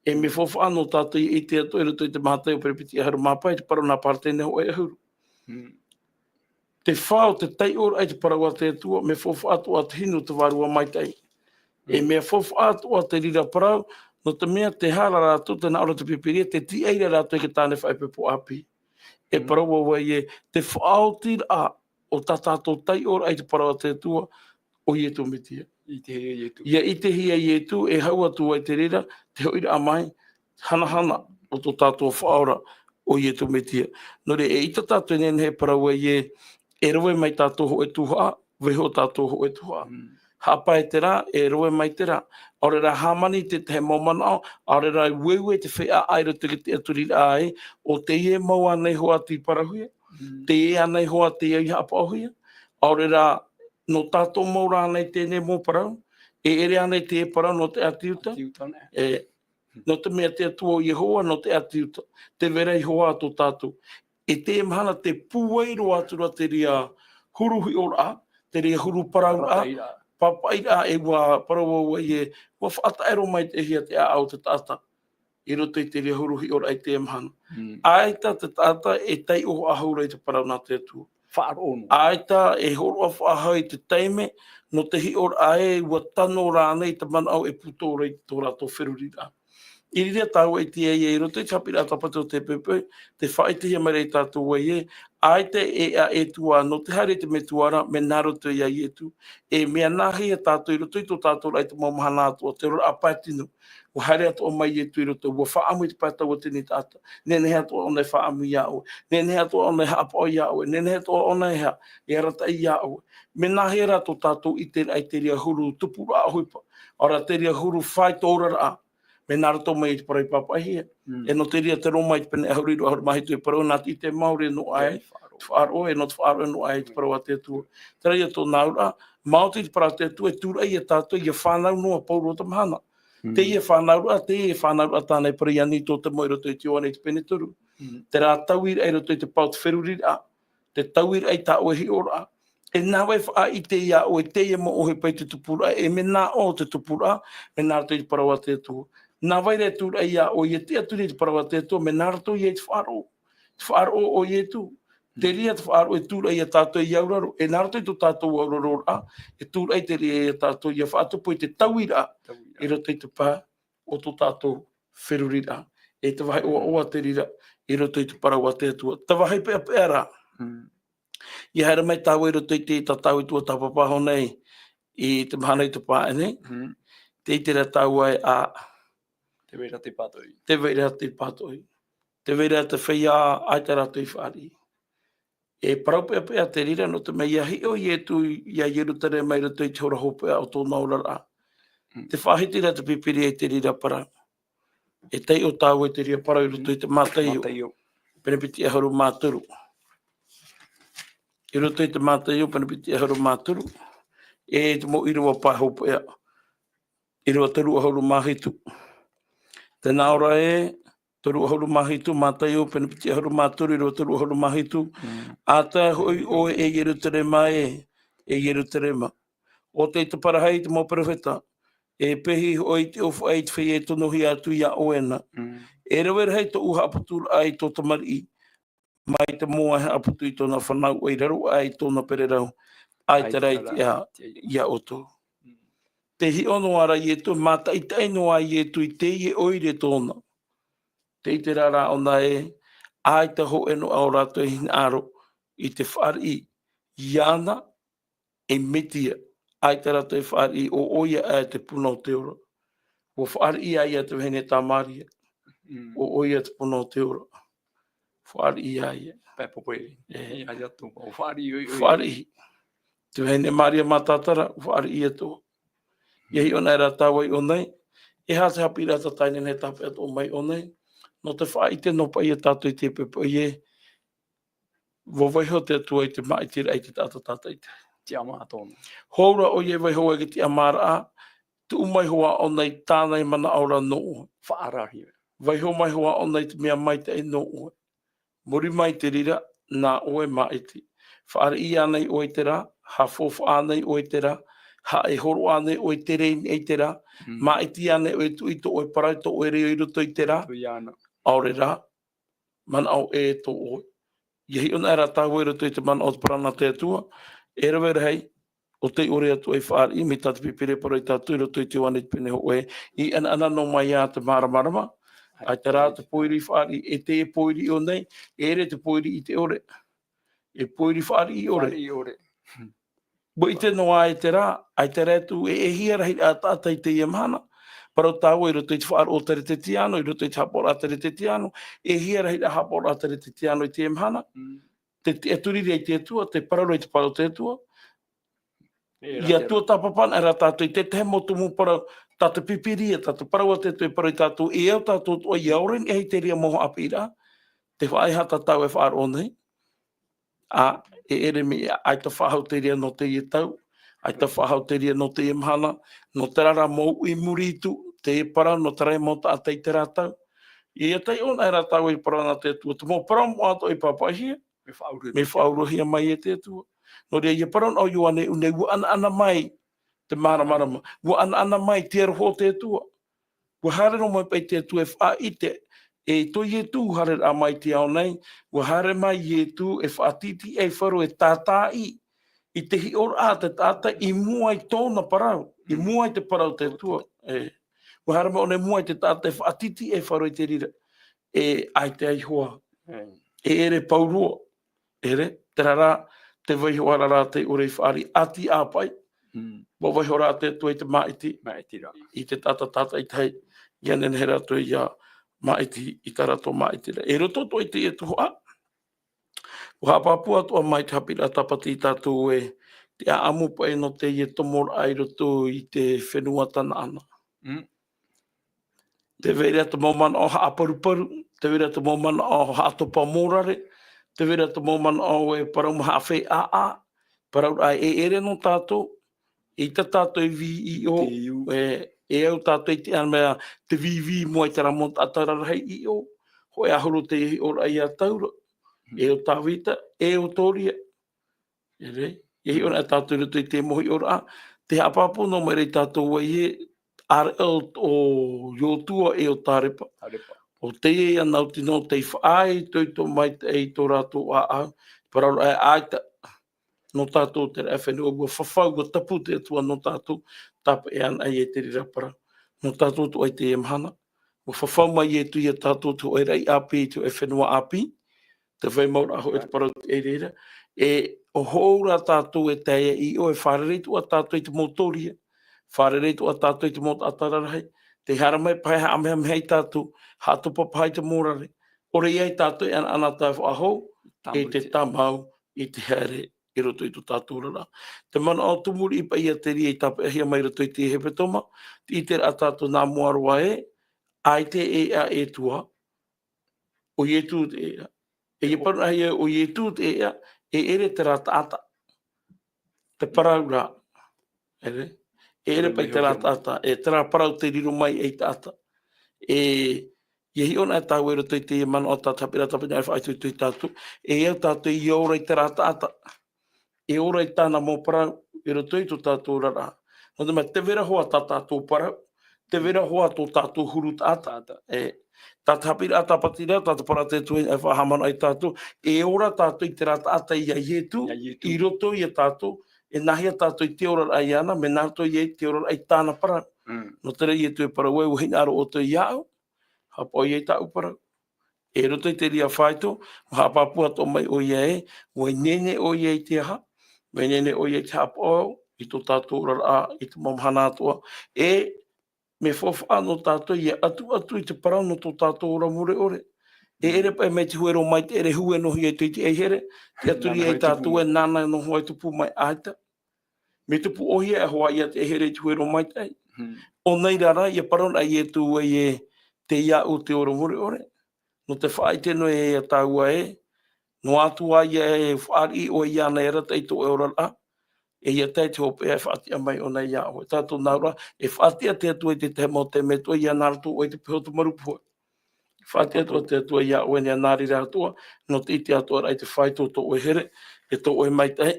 E mea faufaʻa nō tātou e ʻite atoʻa i roto i te Mātaio pene piti ʻahuru mā pae, te parau nā Parataina hōʻē ʻahuru. Te fā o te taiʻoraʻa i te parau a te Atua, mea faufaʻa atoʻa te hinu o te Vārua Maitaʻi. E mea faufaʻa atoʻa te reira parau, nō te mea tē haere ra rātou, tē nā ʻō ra te Pīpīria, tē tīaʻi ra rātou i te tāne faʻaipoipo ʻāpī. E parau vau ē, te faʻaotiraʻa o tā tātou taiʻoraʻa i te parau a te Atua, ʻo Ietu Metia. ʻItehia Ietu. ʻIa ʻitehia Ietu, e hau atu ai te reira, te hoʻiraʻa mai, hanahana o tō tātou Faʻaora, ʻo Ietu Metia. Nō reira, eʻita tātou e nehenehe e parau ai ē, e rave mai tātou hōʻē tuhaʻa, vaiiho tātou hōʻē tuhaʻa. Haʻapae terā, e rave mai terā. ʻAore rā hāmani i te tahi mau manaʻo, ʻaore rā ueue i te feiā i roto i te ʻaturiraʻa ē, ʻo teie mau ānei hoa tei parauhia, teie ānei hoa tei haʻapaʻohia. ʻAore rā, nō tātou mau rānei teie mau parau, e ʻere ānei te parau nō te ʻĀti Iuta? ʻĀti Iuta nei. E, nō te mea te Atua ʻo Iehova, nō te ʻĀti Iuta, tē vai ra Iehova tō tātou. E teie mahana tē pūai roa atu ra te reira huru hiʻoraʻa, te reira huru parauraʻa, Pāpaʻiraʻa. Pāpaʻiraʻa, e ʻua parau vau ē, ʻua faʻataʻero maitaʻihia te ʻāʻau o te taʻata i roto i te reira huru hiʻoraʻa i teie mahana. ʻAita te taʻata e taiʻo faʻahou ra i te parau nā te Atua. Faʻaroʻo noa. ʻAita e hōroʻa faʻahou i te taime, nō te hiʻoraʻa ē ʻua tano rānei te manaʻo e puto ra i tō rātou feruriraʻa. I reira tāua e ʻite ai ē, i roto i te haʻapiʻiraʻa tāpati o te poʻipoʻi, tē faʻaʻitehia mai ra ia tātou ē, ʻaita e ʻā ʻē atu ā, nō te haere i te metua ra, mea nā roto ia Ietu, e mea nāhea tātou i roto i tō tātou ra i te mau mahana atoʻa, te oraraʻa pae tino, ʻua haere atoʻa mai Ietu i roto, ʻua faʻaʻamu i te pae tauatini taʻata, nehenehe atoʻa ʻōna e faʻaʻamu iā ʻoe, nehenehe atoʻa ʻōna e haʻapaʻo iā ʻoe, nehenehe atoʻa ʻōna e ha-, e arataʻi iā ʻoe. Mea nāhea rā tō tātou ʻiteraʻa i te reira huru tupuraʻa ʻohipa, ʻaore rā te reira huru faito oraraʻa, mea nā roto mai i te parau i pāpaʻihia. E nō te reira te Roma i te pene ʻahuru, ʻīrava ʻahuru mā hitu e parau, nā te ʻite e maori noa ai te faʻaroʻo, e nō te faʻaroʻo noa ai te parau a te Atua. Terā ia tōna auraʻa, maoti te parau a te Atua, e tūraʻi ia tātou, ʻia fānau noa pauroa te mahana. Teie fānauraʻa, teie fānauraʻa tāna e parau iāna i tō te mau i roto i te Ioane i te pene toru. Terā tauiraʻa i roto i te pae o te feruriraʻa, te tauiraʻa i tā ʻoe hiʻoraʻa. E nā vai e faʻaʻite iā ʻoe teie mau ʻohipa i te tupuraʻa, e mea nā ʻō te tupuraʻa, mea nā roto i te parau a te Atua. Nā vai rā e tūraʻi iā ʻoe ʻia tiʻaturi i te parau a te Atua, mea nā roto ia i te faʻaroʻo. Te faʻaroʻo o Ietu. Te reira te faʻaroʻo e tūraʻi ia tātou i auraro, e nā roto i tō tātou auraroraʻa, e tūraʻi te reira ia tātou ʻia faʻatupu i te tauiraʻa i roto i te pae o tō tātou feruriraʻa. E te vāhi ʻoaʻoa te reira i roto i te parau a te Atua. Te vāhi peʻapeʻa rā. ʻIa haere mai tāua i roto i te tātou i tuatāpapa iho nei, i te mahana i te pāʻani, tē ʻite ra tāua ē, ā, tē vai ra te pātoʻi. Tē vai ra te pātoʻi. Tē vai ra te feiā, ʻaita rātou i fāriʻi. E parau peʻapeʻa te reira, nō te mea ʻia hiʻo Ietu ia Ierutarema i roto i te hora hopeʻa o tōna oraraʻa. Tē faʻahiti ra te Pīpīria i te reira parau. E taiʻo tāua i te reira parau i roto i te Mātaio. Mātaio. Pene piti ʻahuru mā toru. I roto i te Mātaio, pene piti ʻahuru mā toru. E te mau ʻīrava pae hopeʻa. ʻĪrava toru ʻahuru mā hitu. Tē nā ʻō ra ē, toru ʻahuru mā hitu, Mātaio, pene piti ʻahuru mā toru, ʻīrava toru ʻahuru mā hitu. ʻĀtae hoʻi ʻoe e Ierutarema ē, e Ierutarema. ʻO tei tāpara rahi te mau perofeta, e pehi hoʻi te ʻōfaʻi i te feiā e tonohia atu iā ʻoe na. E rave rahi tōʻu haʻaputuraʻa i tō tamariʻi, mai te moa e haʻaputu i tōna fānau, ʻoi raro aʻe i tōna pererau, ʻaita rā i te ʻā ia ʻoutou. Tē hiʻo noa ra Ietu, mātaʻitaʻi noa Ietu i teie ʻoire tōna. Tē ʻite ra rā ʻōna ē, ʻaita hōʻē noa ʻo rātou e hinaʻaro i te fāriʻi iāna, e Metia, ʻaita rātou e fāriʻi, ʻo ʻoia ē te puna o te ora. ʻUa fāriʻi ia te vahine tā Māria, ʻo ʻoia te puna o te ora. Fāriʻi ia. Pae popoe. E. Ia, ia tō, ʻua fāriʻi ʻoia. Fāriʻi. Te vahine Māria Matatara, ʻua fāriʻi atoʻa. ʻIa hiʻo na rā tāua i ʻō nei, e aha te haʻapiʻiraʻa tātaʻi nei e tāpeʻa atoʻa mai i ʻō nei, nō te faʻaʻite noa paʻi ia tātou i te pepe ʻoia, ʻua vaiiho te Atua i te māʻitiraʻa i te taʻata tātaʻitahi. Tiʻamā tōna. Hou ra ʻoia e vaiiho ai i te tiʻamāraʻa, tuʻu mai hoʻi ʻōna i tāna e manaʻo ra nō ʻoe. Faʻaarahia. Vaiiho mai hoʻi ʻōna i te mea maitaʻi nō ʻoe. Muri mai te reira, nā ʻoe e māʻiti. Fāriʻi ānei ʻoe i terā, haʻafaufaʻa ānei ʻoe i terā, haʻehoro ānei ʻoe i te reira i terā, Mm. māʻiti ānei ʻoe i tuʻu i tō ʻoe parau, tō ʻoe reo i roto i terā. Tō iāna. ʻAore rā, manaʻo ʻē tō ʻoe. ʻIa hiʻo anaʻe rā tāua i roto i te manaʻo o te parau nā te Atua, e rave rahi, ʻo tei ʻore atu ʻoe i fāriʻi, mai tā te Pīpīria e parau ia tātou i roto i te Ioane i te pene hōʻē, i ʻanaʻana noa mai ā te māramarama, ʻaita rā te pōiri i fāriʻi, e te pōiri ʻō nei, e ʻere te pōiri i te ʻore. E pōiri fāriʻi ʻore. Fāriʻi ʻore. Ua ʻite noa ā e terā, ʻaita rā atu, e, e hia rahi rā taʻata i teie mahana. Parau tāua i roto i te faʻaroʻo teretetiano, i roto i te haʻapaʻoraʻa teretetiano, e hia rahi rā haʻapaʻoraʻa teretetiano i teie mahana. Mm. Te, te tiʻaturi ra i te Atua, te parau ra i te parau o te Atua. E rā ʻIa te tuatāpapa anaʻe rā tātou i te tahi mau tumu parau, tā te Pīpīria, tā te parau a te Atua e parau ia tātou, e au tātou atoʻa, ʻia ʻore i niʻa i te reira mau haʻapiʻiraʻa, te faʻaeha tā tāua e faʻaroʻo nei. ʻA, e ʻere mea, ʻaita faʻahou te reira nō teie tau, ʻaita faʻahou te reira nō teie mahana, nō terā rā mau uʻi muri atu, te parau nō terā mau taʻata i terā tau. ʻIa taiʻo anaʻe rā tāua i parau nā te Atua, te mau parau moʻa atoʻa i pāpaʻihia, Mea faʻauruhia. Mea faʻauruhia mai e te Atua. Nō reira, ʻia parau anaʻe ʻo Ioane, ʻua ʻanaʻana mai te māramarama. ʻUa ʻanaʻana mai te aroha o te Atua. ʻUa haere noa mai paʻi te Atua e faʻaʻite, e tō Ietu haereraʻa mai i te ao nei, ʻua haere mai Ietu e faʻatītīʻaifaro, e tātāʻi i te hiʻoraʻa a te taʻata i mua i tōna parau, i mua i te parau o te Atua. E, ʻua haere mai ʻōna i mua i te taʻata e faʻatītīʻaifaro i te reira. E, ʻaita e hoa. E ʻere pauroa. ʻEre, terā rā, te vaiiho ra rā tei ʻore i fāriʻi, ʻati ʻāpaʻi. Mm. ʻUa vaiiho rā te Atua i te māʻiti. Māʻiti rā. I te taʻata tātaʻitahi, ʻia nehenehe rātou ʻia māʻiti i tā rātou māʻitiraʻa. I roto atoʻa i teie tuhaʻa, ʻua haʻapāpū atoʻa mai te haʻapiʻiraʻa Tāpati ia tātou ē, te ʻāʻamu paʻi nō teie tomoraʻa i roto i te fenua Tanaana. Mm. Tē vai ra te mau manaʻo haʻaparuparu, tē vai ra te mau manaʻo haʻatopa mōrare, tē vai ra te mau manaʻo e parau maha ʻāfeʻaʻa, parauraʻa e ʻere nō tātou, ʻeita tātou e vī i ʻō, Te iu. e, e au tātou i te ana mea te vīvī i mua i terā mau taʻata rarahi i ʻō, hōʻē ā huru te hiʻoraʻa ia Taura, e ʻo Tāvita, e ʻo Toria. ʻEre, ʻia hiʻo anaʻe tātou i roto i te mau hiʻoraʻa, tē haʻapāpū noa mai ra ia tātou ē, ʻāreʻa ʻo, ʻo Iotua e ʻo Tārepa. Tārepa. ʻO teie ia nau tino tei faʻaitoito maitaʻi i tō rātou ʻāʻau, parauraʻa ē ʻaita nō tātou terā fenua, ʻua fafau, ʻua tapu te Atua nō tātou, tāpeʻa anaʻe i te reira parau. Nō tātou atoʻa i teie mahana, ʻua fafau mai Ietu ia tātou te hōʻē raʻi ʻāpī, te hōʻē fenua ʻāpī, te vai mau ra hōʻē te parau i reira. E, ʻo hou rā tātou e tae i ʻō, e fārerei atoʻa tātou i te mau Toria. Fārerei atoʻa tātou i te mau taʻata rarahi. Tē haere mai paha e haʻamehameha ia tātou, haʻatopa paha i te mōrare. ʻOre ia ia tātou e ʻanaʻanatae faʻahou, Tāmau e i te te tāmau i te haere i roto i tō tātou oraraʻa. Te manaʻo tumu riʻi paʻi ia te reira i tāpeʻahia mai i roto i te hepetoma, tē ʻite ra tātou nā mua roa ē, ʻaita e ʻēʻa e tuā, ʻo Ietu te ʻēʻa. E ia parau anaʻe ʻo Ietu te ʻēʻa, e ʻere terā taʻata. Te parau ra. ʻEre. E ʻere paʻi terā taʻata, e terā parau tē riro mai ei taʻata. E, ʻia hiʻo anaʻe tāua i roto i te manaʻo tā te haʻapiʻiraʻa Tāpati nā faʻaitoito ia tātou. E au tātou ʻia ora i terā taʻata. E ora i tāna mau parau i roto i tō tātou oraraʻa. Nō te mea, tē vai ra hoʻi tā tātou parau, tē vai ra hoʻi tō tātou huru taʻata. E, tā te haʻapiʻiraʻa Tāpati ra, tā te parau a te Atua e faʻahaʻamanaʻo ia tātou, e ora tātou i terā taʻata ia Ietu, Ia Ietu. i roto ia tātou, e nāhea tātou i te oraraʻa iāna, mea nā roto ia i te oraraʻa i tāna parau. Mm. Nō terā Ietu e parau ai, ʻua hinaʻaro ʻoutou iāʻu, haʻapaʻo ia i tāʻu parau. E roto i te reira faito, ʻua haʻapāpū atoʻa mai ʻoia ē, ʻua ineine ʻoia i te aha, ʻua ineine ʻoia i te haʻapaʻo, i tō tātou oraraʻa, i te mau mahana atoʻa, e mea faufaʻa nō tātou ʻia ʻatuʻatu i te parau nō tō tātou ora mure ʻore. E ʻere paʻi mai te huero maitaʻi e hū e noho ia i te, i te ʻaihere, tiʻaturi ai tātou e nāna e noho ai tupu mai ʻaita. Mea tupu ʻōhie hoʻi ia te ʻaihere i te huero maitaʻi. Hmm. ʻO nei rā rā, ʻia parau anaʻe Ietu ē, tei iāʻu te ora mure ʻore. Nō te faʻaʻite noa ia tāua ē, noa atu ā ia e fāriʻi ʻoe iāna e arataʻi i tō ʻoe oraraʻa. e ia tae te hopeʻa e faʻatiʻa mai ʻōna iā ʻoe. Tātou nā ʻō ra, e faʻatiʻa te Atua i te tahi mau taime atoʻa, ia nā roto ʻoe i te peho o te maru pohe. Faʻatiʻa atoʻa te Atua iā ʻoe nei, nā reira atoʻa, nō te ʻite atoʻa ra i te faito tō ʻoe here, e tō ʻoe maitaʻi,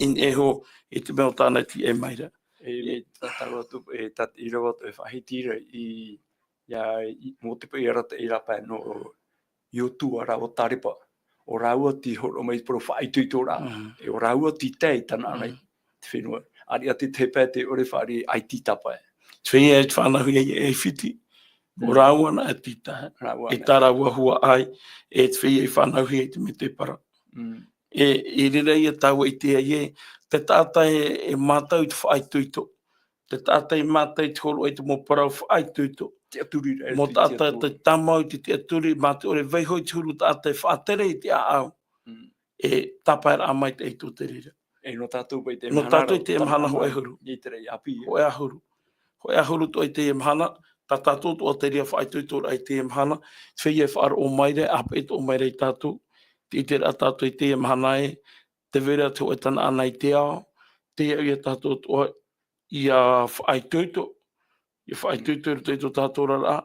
i niʻa iho i te mea o tāna e tīaʻi mai ra. E, e, tā, tā roto, e, tā, i rava atu e faʻahiti ra i, ia, i, mō te paʻi arataʻi rāpae nō Iosua rā ʻo Kalepa. ʻO rāua tei hōroʻa mai i te parau faʻaitoito ra. Mhm. E ʻo rāua tei tae i tāna ʻana i Mhm. te fenua. ʻAreʻa te tahi pae tē ʻore fāriʻi ai te tapa e. Te feiā e faʻanahohia i ʻAifiti. ʻO Mhm. rāua na e tei tae. Rāua E na. tā rāua huaʻai, e te feiā e faʻanahohia i te mētēpara. Mm. E, i reira ia tāua i ʻite ai ē, te taʻata e, e mātau i te faʻaitoito. Te taʻata e mātau i te hōroʻa i te mau parau faʻaitoito. Tiʻaturi ra, Mau te taʻata tiʻaturi. te tāmau i te tiʻaturi, mā te ʻore vaiiho i te huru taʻata e faʻatere i te ʻāʻau. Mm. E tāpaeraʻa maitaʻi tō te reira. E nō tātou paʻi te Nō mahana tātou ra, i te tāna mahana mahana. hōʻē ʻahuru. I te rei ʻāpī. Hōʻē ʻahuru. Hōʻē ʻahuru atoʻa i te mahana, tā tātou atoʻa te reira faʻaitoitoraʻa i te mahana, te feiā e faʻaroʻo mai ra, e ʻāpeʻe atoʻa mai ra ia tātou, tē ʻite ra tātou i te mahana ē, tē vai ra te hōʻē Tanaana i te ao, tē au ia tātou atoʻa ia faʻaitoito, ia faʻaitoito i roto i tō tātou oraraʻa,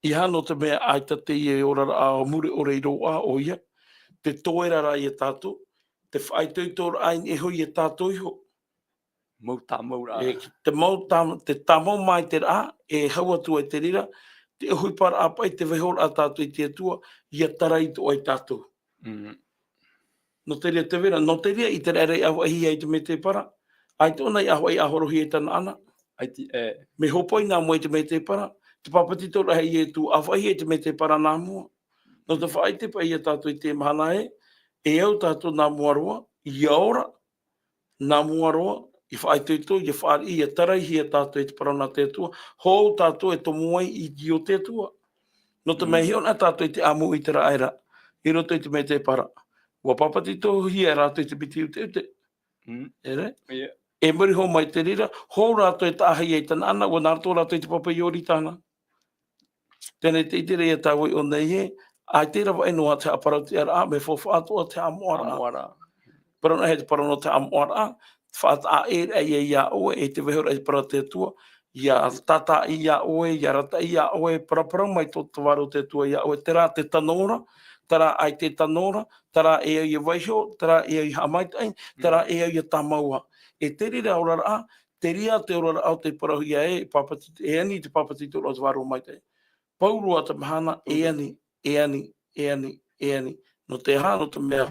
ʻeiaha nō te mea ʻaita teie oraraʻa mure ʻore i roaʻa ʻoia, te toeraʻa ia tātou, te faʻaitoitoraʻa i niʻa iho ia tātou iho. Mau tāmauraʻa. E, te mau tā-, te tāmau maitaʻiraʻa, e hau atu ai te reira, te ʻohiparaʻa paʻi te vaiihoraʻa tātou i te Atua, ia tarai atoʻa ia tātou. Mm. Nō te reira tē vai ra, nō te reira ʻĪteraʻera i ʻāfaʻihia i te mētēpara, ʻaita ʻōna i ʻāfaʻi ʻāhorohia i Tanaana. ʻAita, e. Mea hōpoi nā mua i te mētēpara, te pāpetitoraʻa a Ietu, ʻāfaʻihia i te mētēpara nā mua. Nō te faʻaʻite paʻi ia tātou i te mahana ē, e au tātou nā mua roa, ia ora, nā mua roa, ia faʻaitoito, ia fāriʻi, ia taraihia tātou i te parau nā te Atua, hou tātou e tomo ai i te, o te Atua. Nō te mea Mm. hiʻo na tātou i te ʻāmui ʻĪteraʻera, i roto i te mētēpara. ʻUa pāpetitohia rātou i te piti ʻuteʻute. Mm. ʻEre? Ia. E muri iho mai te reira, hou rātou e taʻahia i Tanaana, ʻua nā roto rātou i te papa Ioritana. Teie te ʻite ra ia tāua i ʻō nei ē, ʻaita e ravaʻi noa te haʻaparautiʻaraʻa, mea faufaʻa atoʻa te haʻamoʻaraʻa. Haʻamoʻaraʻa. Parau na, e te parau nō te haʻamoʻaraʻa, faʻataʻa ʻē ia iā ʻoe, e te vaiihoraʻa i te parau a te Atua, ia tātaʻi iā ʻoe, ia arataʻi iā ʻoe, paraparau mai tō te vārua o te Atua iā ʻoe, terā te tano ra, terā ʻaita e tano ra, terā e au ia vaiiho, terā e au ia haʻamaitaʻi, terā Mm. e au ia tāmau. E te reira oraraʻa, te reira te oraraʻa o tei parauhia ē, e pāpeti-, e ani i te pāpetitoraʻa o te Vārua Maitaʻi. Pauroa te mahana, e Mm. ani, e ani, e ani, e ani. Nō te aha, nō te mea,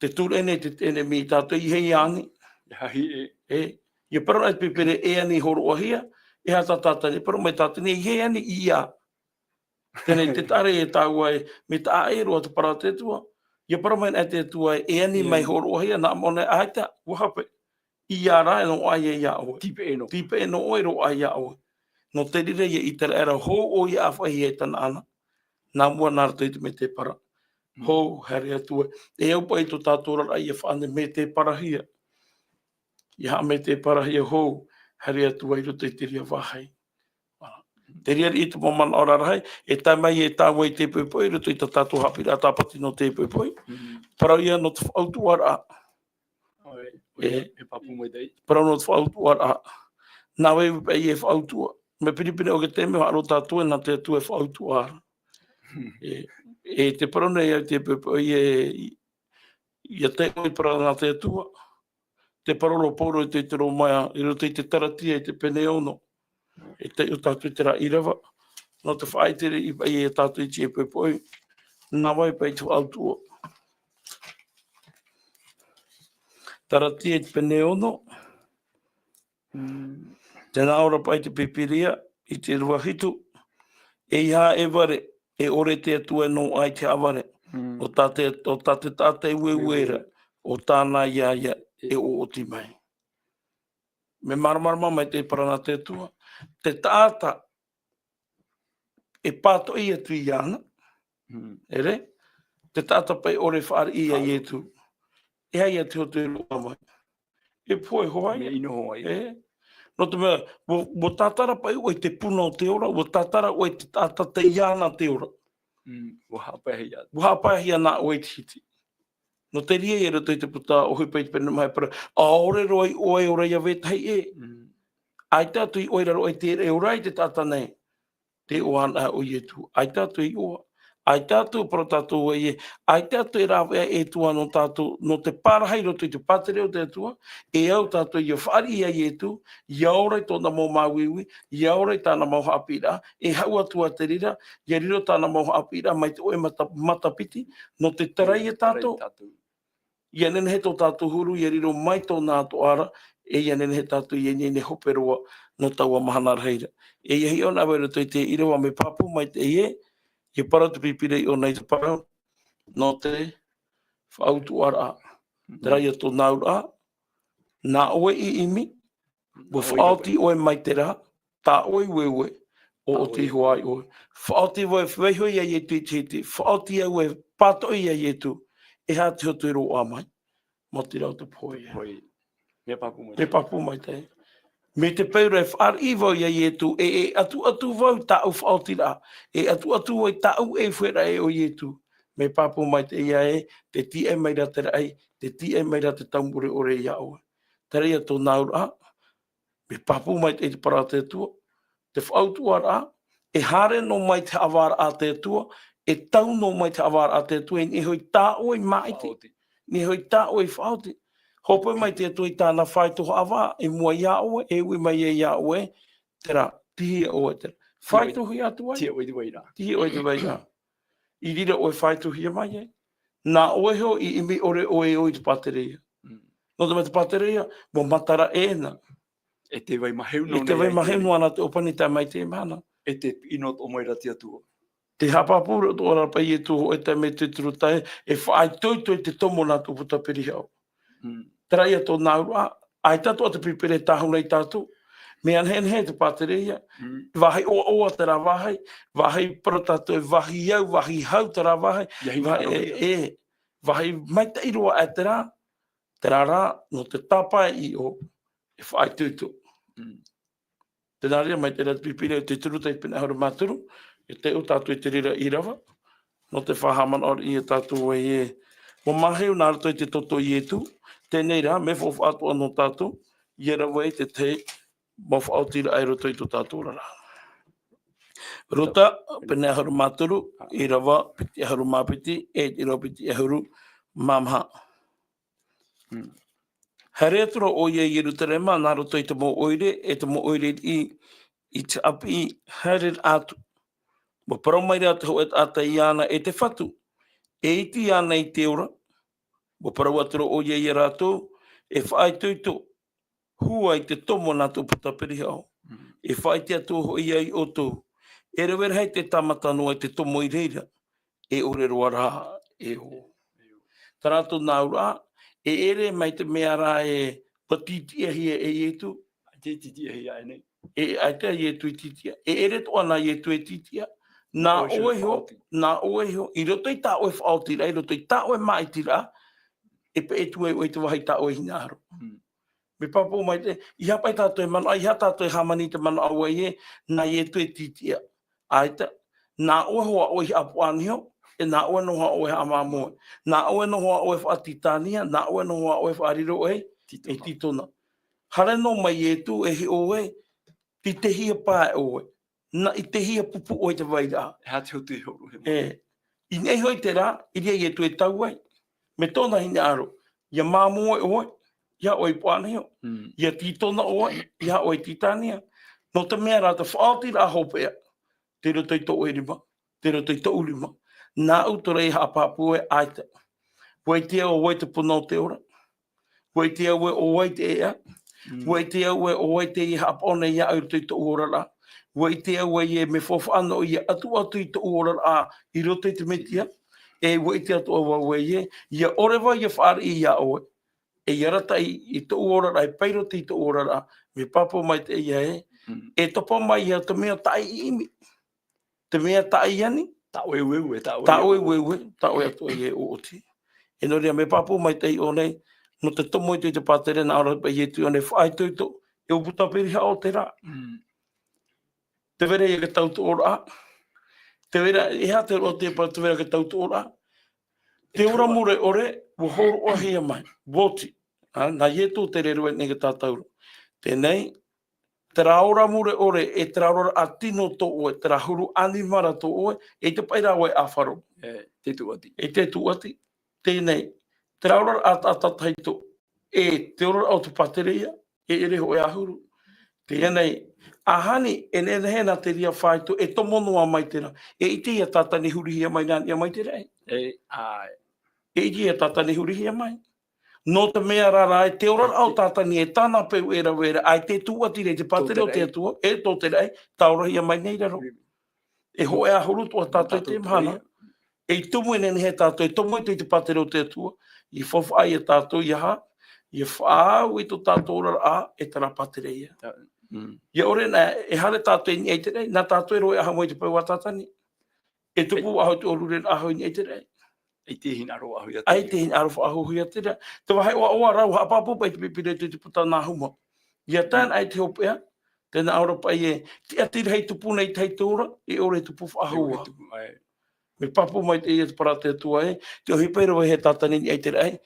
tē turu nei te, te ʻenemi ia tātou, ʻeiaha ia ani. ʻEiaha e. E, ʻia parau ra te Pīpīria e ani hōroʻahia, e aha tā Tātani, parau mai Tātani, ʻeiaha e ani ia. Teie te taʻa ra e tāua ē, mea taʻa ʻē roa te parau a te Atua. ʻIa parau mai na te Atua ē, e ani mai Mm. hōroʻahia, nā ʻō nei ʻaita, ʻua hape. Ia rā, e noaʻa ia iā ʻoe. Tīpeʻe noa. Tīpeʻe noa ʻoe, roaʻa iā ʻoe. Nō te reira ia ʻĪteraʻera, hou ʻoia ʻāfaʻihia i Tanaana. Nā mua nā roto i te mētēpara. Mm. Hou, haere atu ē. E au paʻi tō tātou oraraʻa ʻia faʻaʻite mētēparahia. ʻIa haʻamētēparahia hou, haere atu ē i roto i te reira vāhi. Te reira i te mau manaʻo rarahi, e tae mai e tāua i te poʻipoʻi, i roto i tā tātou haʻapiʻiraʻa tāpati nō te poʻipoʻi. Mm. Parau ia nō te faʻautuʻaraʻa. ʻOe, E. e pāpū maitaʻi. Parau nō te faʻautuʻaraʻa. Nā vai paʻi e faʻautuʻa. Mea pinepine ʻoe i te mea haʻaroʻo tātou ē nā te Atua e faʻautuʻa ra. Hmm. E, e te parau nei au i te poʻipoʻi ē, ʻia tae ʻoe i te parau nā te Atua. Te parau a Pauro i te, te Rōmaia, i roto i te Taratia i te pene ono. E tae ʻoe tātou i terā ʻīrava. Nō te faʻaʻite i, i, i tātou i te poʻipoʻi. Nā vai paʻi te faʻautuʻa. Taratia i te pene ono. Mm. Tē nā ʻō ra paʻi te Pīpīria, i te rua hitu. ʻEiaha e vare, e ʻore te Atua e noaʻa i te haʻavare. Mm. ʻO tā te, ʻo tā te taʻata e ueue ra, Ueue. ʻo tāna ia ia e E. ʻoʻoti mai. Mea māramarama mai te parau nā te Atua. Te taʻata e pātoʻi atu iāna. Mm. ʻEre? Te taʻata paʻi ʻore fāriʻi ia Fāriʻi. Ietu. E aha ia te hotu e roaʻa mai? E pohe hoʻi. Mea ʻino hoʻi. E? Nō te mea, ʻua, ʻua tātara paʻi ʻoe i te puna o te ora, ʻua tātara ʻoe i te taʻata tei iāna te ora. Mm, ʻua haʻapaʻohia. ʻUa haʻapaʻohia nā ʻoe i te hiti. Nō te reira i roto i te puta ʻohipa i te pene maha e parau, ʻaore roa i ʻoe e ora ia vetahi ʻē. Mm. ʻAita atu i ʻoe i raro i te reira e ora i te taʻata nei. Te iʻoa anaʻe o Ietu. ʻAita atu i ʻoa. ʻAita atu e parau tātou ē, ʻaita atu e rāveʻa e te Atua nō tātou, nō te parahi i roto i te pātireia o te Atua, e au tātou ia fāriʻi ia Ietu, ia ora i tōna mau māuiui, ia ora i tāna mau haʻapiʻiraʻa, e haʻu atu ā te reira, ia riro tāna mau haʻapiʻiraʻa mai te ʻoe mata-, matapiti, nō te tarai ia tātou. Ia nehenehe tō tātou huru, ia riro mai tōna atoʻa ra, e ia nehenehe tātou ia ineine hope roa nō taua mahana rahi ra. E ia hiʻo anaʻe vau i roto i te ʻīrava mea pāpū maitaʻi ē, ia parau te Pīpīria iʻō nei te parau, nō te faʻautuʻaraʻa. Terā ia tōna auraʻa, nā ʻoe i ʻimi, ʻua faʻaoti ʻoe mai te reira, tā ʻoe i ueue, ʻo, ʻo te Ihowa ʻoe. Faʻaoti vau e vaiiho ia Ietu i te hiti, faʻaoti au e pātoʻi ia Ietu, e aha te hotu e roaʻa mai, maoti rā ʻo te pohe. Te pohe. Mea pāpū mai. Mea pāpū maitaʻi. Mai te peu ra e fāriʻi vau ia Ietu, e, e ʻatuʻatu vau tāʻu faʻaotiraʻa, e ʻatuʻatu vau i tāʻu ʻēfueraʻa ē ʻo Ietu. Mea pāpū maitaʻi ē, tē tīaʻi mai ra te raʻi, tē tīaʻi mai ra te taumāʻoreʻore ia ʻoe. Terā ia tōna auraʻa, mea pāpū maitaʻi te parau a te Atua, te faʻautuʻaraʻa, e haere noa mai te haʻavāraʻa a te Atua, e tau noa mai te haʻavāraʻa a te Atua, e nehenehe hoʻi tā ʻoe i māʻiti, faʻaoti. Nehenehe hoʻi tā ʻoe i faʻaoti. Hope mai te Atua i tāna faito haʻavā, i mua ia ʻoe, e ui mai ia ʻoe, terā, tihia ʻoe terā. Faitohia atu ai. Tihia ʻoe i te vai ra. Tihia ʻoe i te vai ra. I reira ʻoe e faitohia mai ai. Nā ʻoe iho i ʻimi ʻore ʻoe e ō i te pātireia. Mm. Nō te mea te pātireia, ʻua matara ʻē na. E tē vai maheu noa. E tē vai maheu noa ana te ʻōpani tae mai i teie mahana. E tē piʻi noa atoʻa mai ra te Atua. Te haʻapāpū roa atoʻa ra paʻi Ietu hōʻē taime i te turu tahi, e faʻaitoito i te tomo nā tō puta Pīrihaʻo. Mm. Terā ia tōna auraʻa, ʻaita atoʻa te Pīpīria e tāhuna ia tātou. Mea nehenehe te pātireia, mm, vāhi ʻoaʻoa terā vāhi, vāhi parau tātou e vāhi au, vāhi hau terā vāhi, vāhi, e, e, vāhi maitaʻi roa aʻe terā, terā rā, nō te tāpae i ʻō, e faʻaitoito. Mm. Terā rā, mai te reira te Pīpīria i te turu tahi pene ʻahuru mā toru, e taiʻo tātou i te reira ʻīrava, nō te faʻahaʻamanaʻo ia tātou ē, ʻua māheu nā roto i te toto o Ietu, teie rā, mea faufaʻa atoʻa nō tātou, ʻia rave i te tahi mau faʻaotiraʻa i roto i tō tātou oraraʻa. Ruta, pene ʻahuru mā toru, ʻīrava piti ʻahuru mā piti, e te ʻīrava piti ʻahuru mā maha. Mm. Haere atu ra ʻoia i Ierutarema, nā roto i te mau ʻoire, e te mau ʻoire i, i te ʻāpī, haere atu. ʻUa parau mai ra te hōʻē taʻata iāna, e te Fatu, e iti ānei te ora? ʻUa parau atu ra ʻoia ia rātou, e faʻaitoito, hua i te tomo nā tō puta Pīrihaʻo. Mm. E faʻaʻite atu hoʻi ia ʻoutou. E rave rahi te tāmata noa i te tomo i reira, e ʻore roa rā e ō. Terā tōna auraʻa, e ʻere mai te mea rā e ʻua tītiʻahia e Ietu. ʻAita i tītiʻahia ānei. E, ʻaita Ietu i tītiʻa. E ʻere atoʻa nā Ietu e tītiʻa. Nā ʻoe iho, nā ʻoe iho, i roto i tā ʻoe faʻaotiraʻa, i roto i tā ʻoe māʻitiraʻa, e peʻe atu ai ʻoe i te vāhi tā ʻoe hinaʻaro. Mm. Mea pāpū maitaʻi, ʻeiaha paʻi tātou e manaʻo, ʻeiaha tātou e hāmani i te manaʻo ē, nā Ietu e tītiʻa. ʻAita, nā ʻoe hoʻi ʻoe i haʻapaʻo niho, e nā ʻoe noa hoʻi ʻoe haʻamāmoe. Nā ʻoe noa hoʻi ʻoe faʻatītania, nā ʻoe noa hoʻi ʻoe faʻariro ei, tītona. Ei tītona. Haere noa mai Ietu e hiʻo ē, i te hia pae ʻoe. Nā, i te hia pupu ʻoe i te vairaʻa. E aha te hotu e hōroʻa mai? E, i ʻō nei hoʻi terā, i reira Ietu e tau ai. Mai tōna hinaʻaro, ʻia māmoe ʻoe, ʻeiaha ʻoe i paʻo niho. Mm. ʻIa tītona ʻoe, ʻeiaha ʻoe i tītania. Nō te mea rā te faʻaotiraʻa hopeʻa, tei roto i tō ʻoe rima, tei roto i tōʻu rima. Nāʻu terā e haʻapāpū ē ʻaita. ʻUa ʻite au ʻo vai te puna o te ora. ʻUa ʻite au ē ʻo vai te ʻēʻa. Mm. ʻUa ʻite au ē ʻo vai te haʻapaʻo nei iāʻu i roto i tōʻu oraraʻa. ʻUa ʻite au ē mea faufaʻa noa ʻia ʻatuʻatu i tōʻu oraraʻa i roto i te Mesia. E ʻua ʻite atoʻa vau ē, ʻia ʻore vau ʻia fāriʻi iā ʻoe. E ʻia arataʻi i tōʻu oraraʻa, e pairoti i tōʻu oraraʻa. Mea pāpū maitaʻi ē. Mm. E topa mai ia te mea taʻi ʻimi. Te mea taʻi ani. Taʻu e ueue, taʻu e ueue, taʻu atoʻa e ʻoʻoti. E nō reira, mea pāpū maitaʻi ʻō nei, nō te tomo i te pātireia nā ʻō ra paʻi Ietu ʻō nei, faʻaitoito, e ʻo puta Pīrihaʻo terā. Mm. Tē vai ra ia te tautoʻoraʻa. Tē vai ra, e aha te roto te pa-, tē vai ra te tautoʻoraʻa. Te ora mure ʻore, ʻua hōroʻahia mai, ʻua oti. Ā, nā Ietu te reo nei ka tātauro. Teie nei, terā ora mure ʻore, e terā ora tino tō ʻoe, terā huru ʻanimara tō ʻoe, e te paʻi rā ʻoe ʻāfaro. E te tūʻati. E te tūʻati. Teie nei, terā ora ʻataʻata tahito, e te ora o te pātereia, e ʻere hōʻē ʻahuru. Teie nei, ʻahani, e nehenehe nā te reira faito, e tomo noa mai terā. E ʻite ia Tātani hurihia mai nā niʻa mai te raʻi. E, ʻae. E ʻite ia Tātani hurihia mai. Nō te mea rā rā, e te ora o Tātani, e tāna peu e rave ra, ʻaita e tūʻati ra i te pātere o te Atua, e tō te raʻi, tāorahia mai nei raro. E hōʻē ʻahuru atoʻa tātou i te mahana. E tumu e nehenehe tātou, e tomo i te pātere o te Atua, i faufaʻa ia tātou, ia aha, ia faʻaau i tō tātou oraraʻa, e terā pātereia. Mm. ʻIa ʻore na, e haere tātou i niʻa i te raʻi, nā tātou e roaʻa mai te peu a Tātani. E tupu ʻaho i te ʻōrureraʻa ʻaho i niʻa i te raʻi. ʻAita e hinaʻaro faʻahou ia te raʻi. ʻAita e hinaʻaro faʻahou ia te raʻi. Te vāhi ʻoaʻoa rā, haʻapāpū paʻi te Pīpīria i te puta Nahuma. ʻIa tae ʻaita e hopeʻa, tē nā ʻō ra paʻi ē, tiʻatiraʻa e tupu nei te ora, e ʻore e tupu faʻahou. E ʻore e tupu, ʻae. Mea pāpū maitaʻi ia te parau a te Atua ē, te ʻohipa i rave e Tātani i niʻa i te raʻi,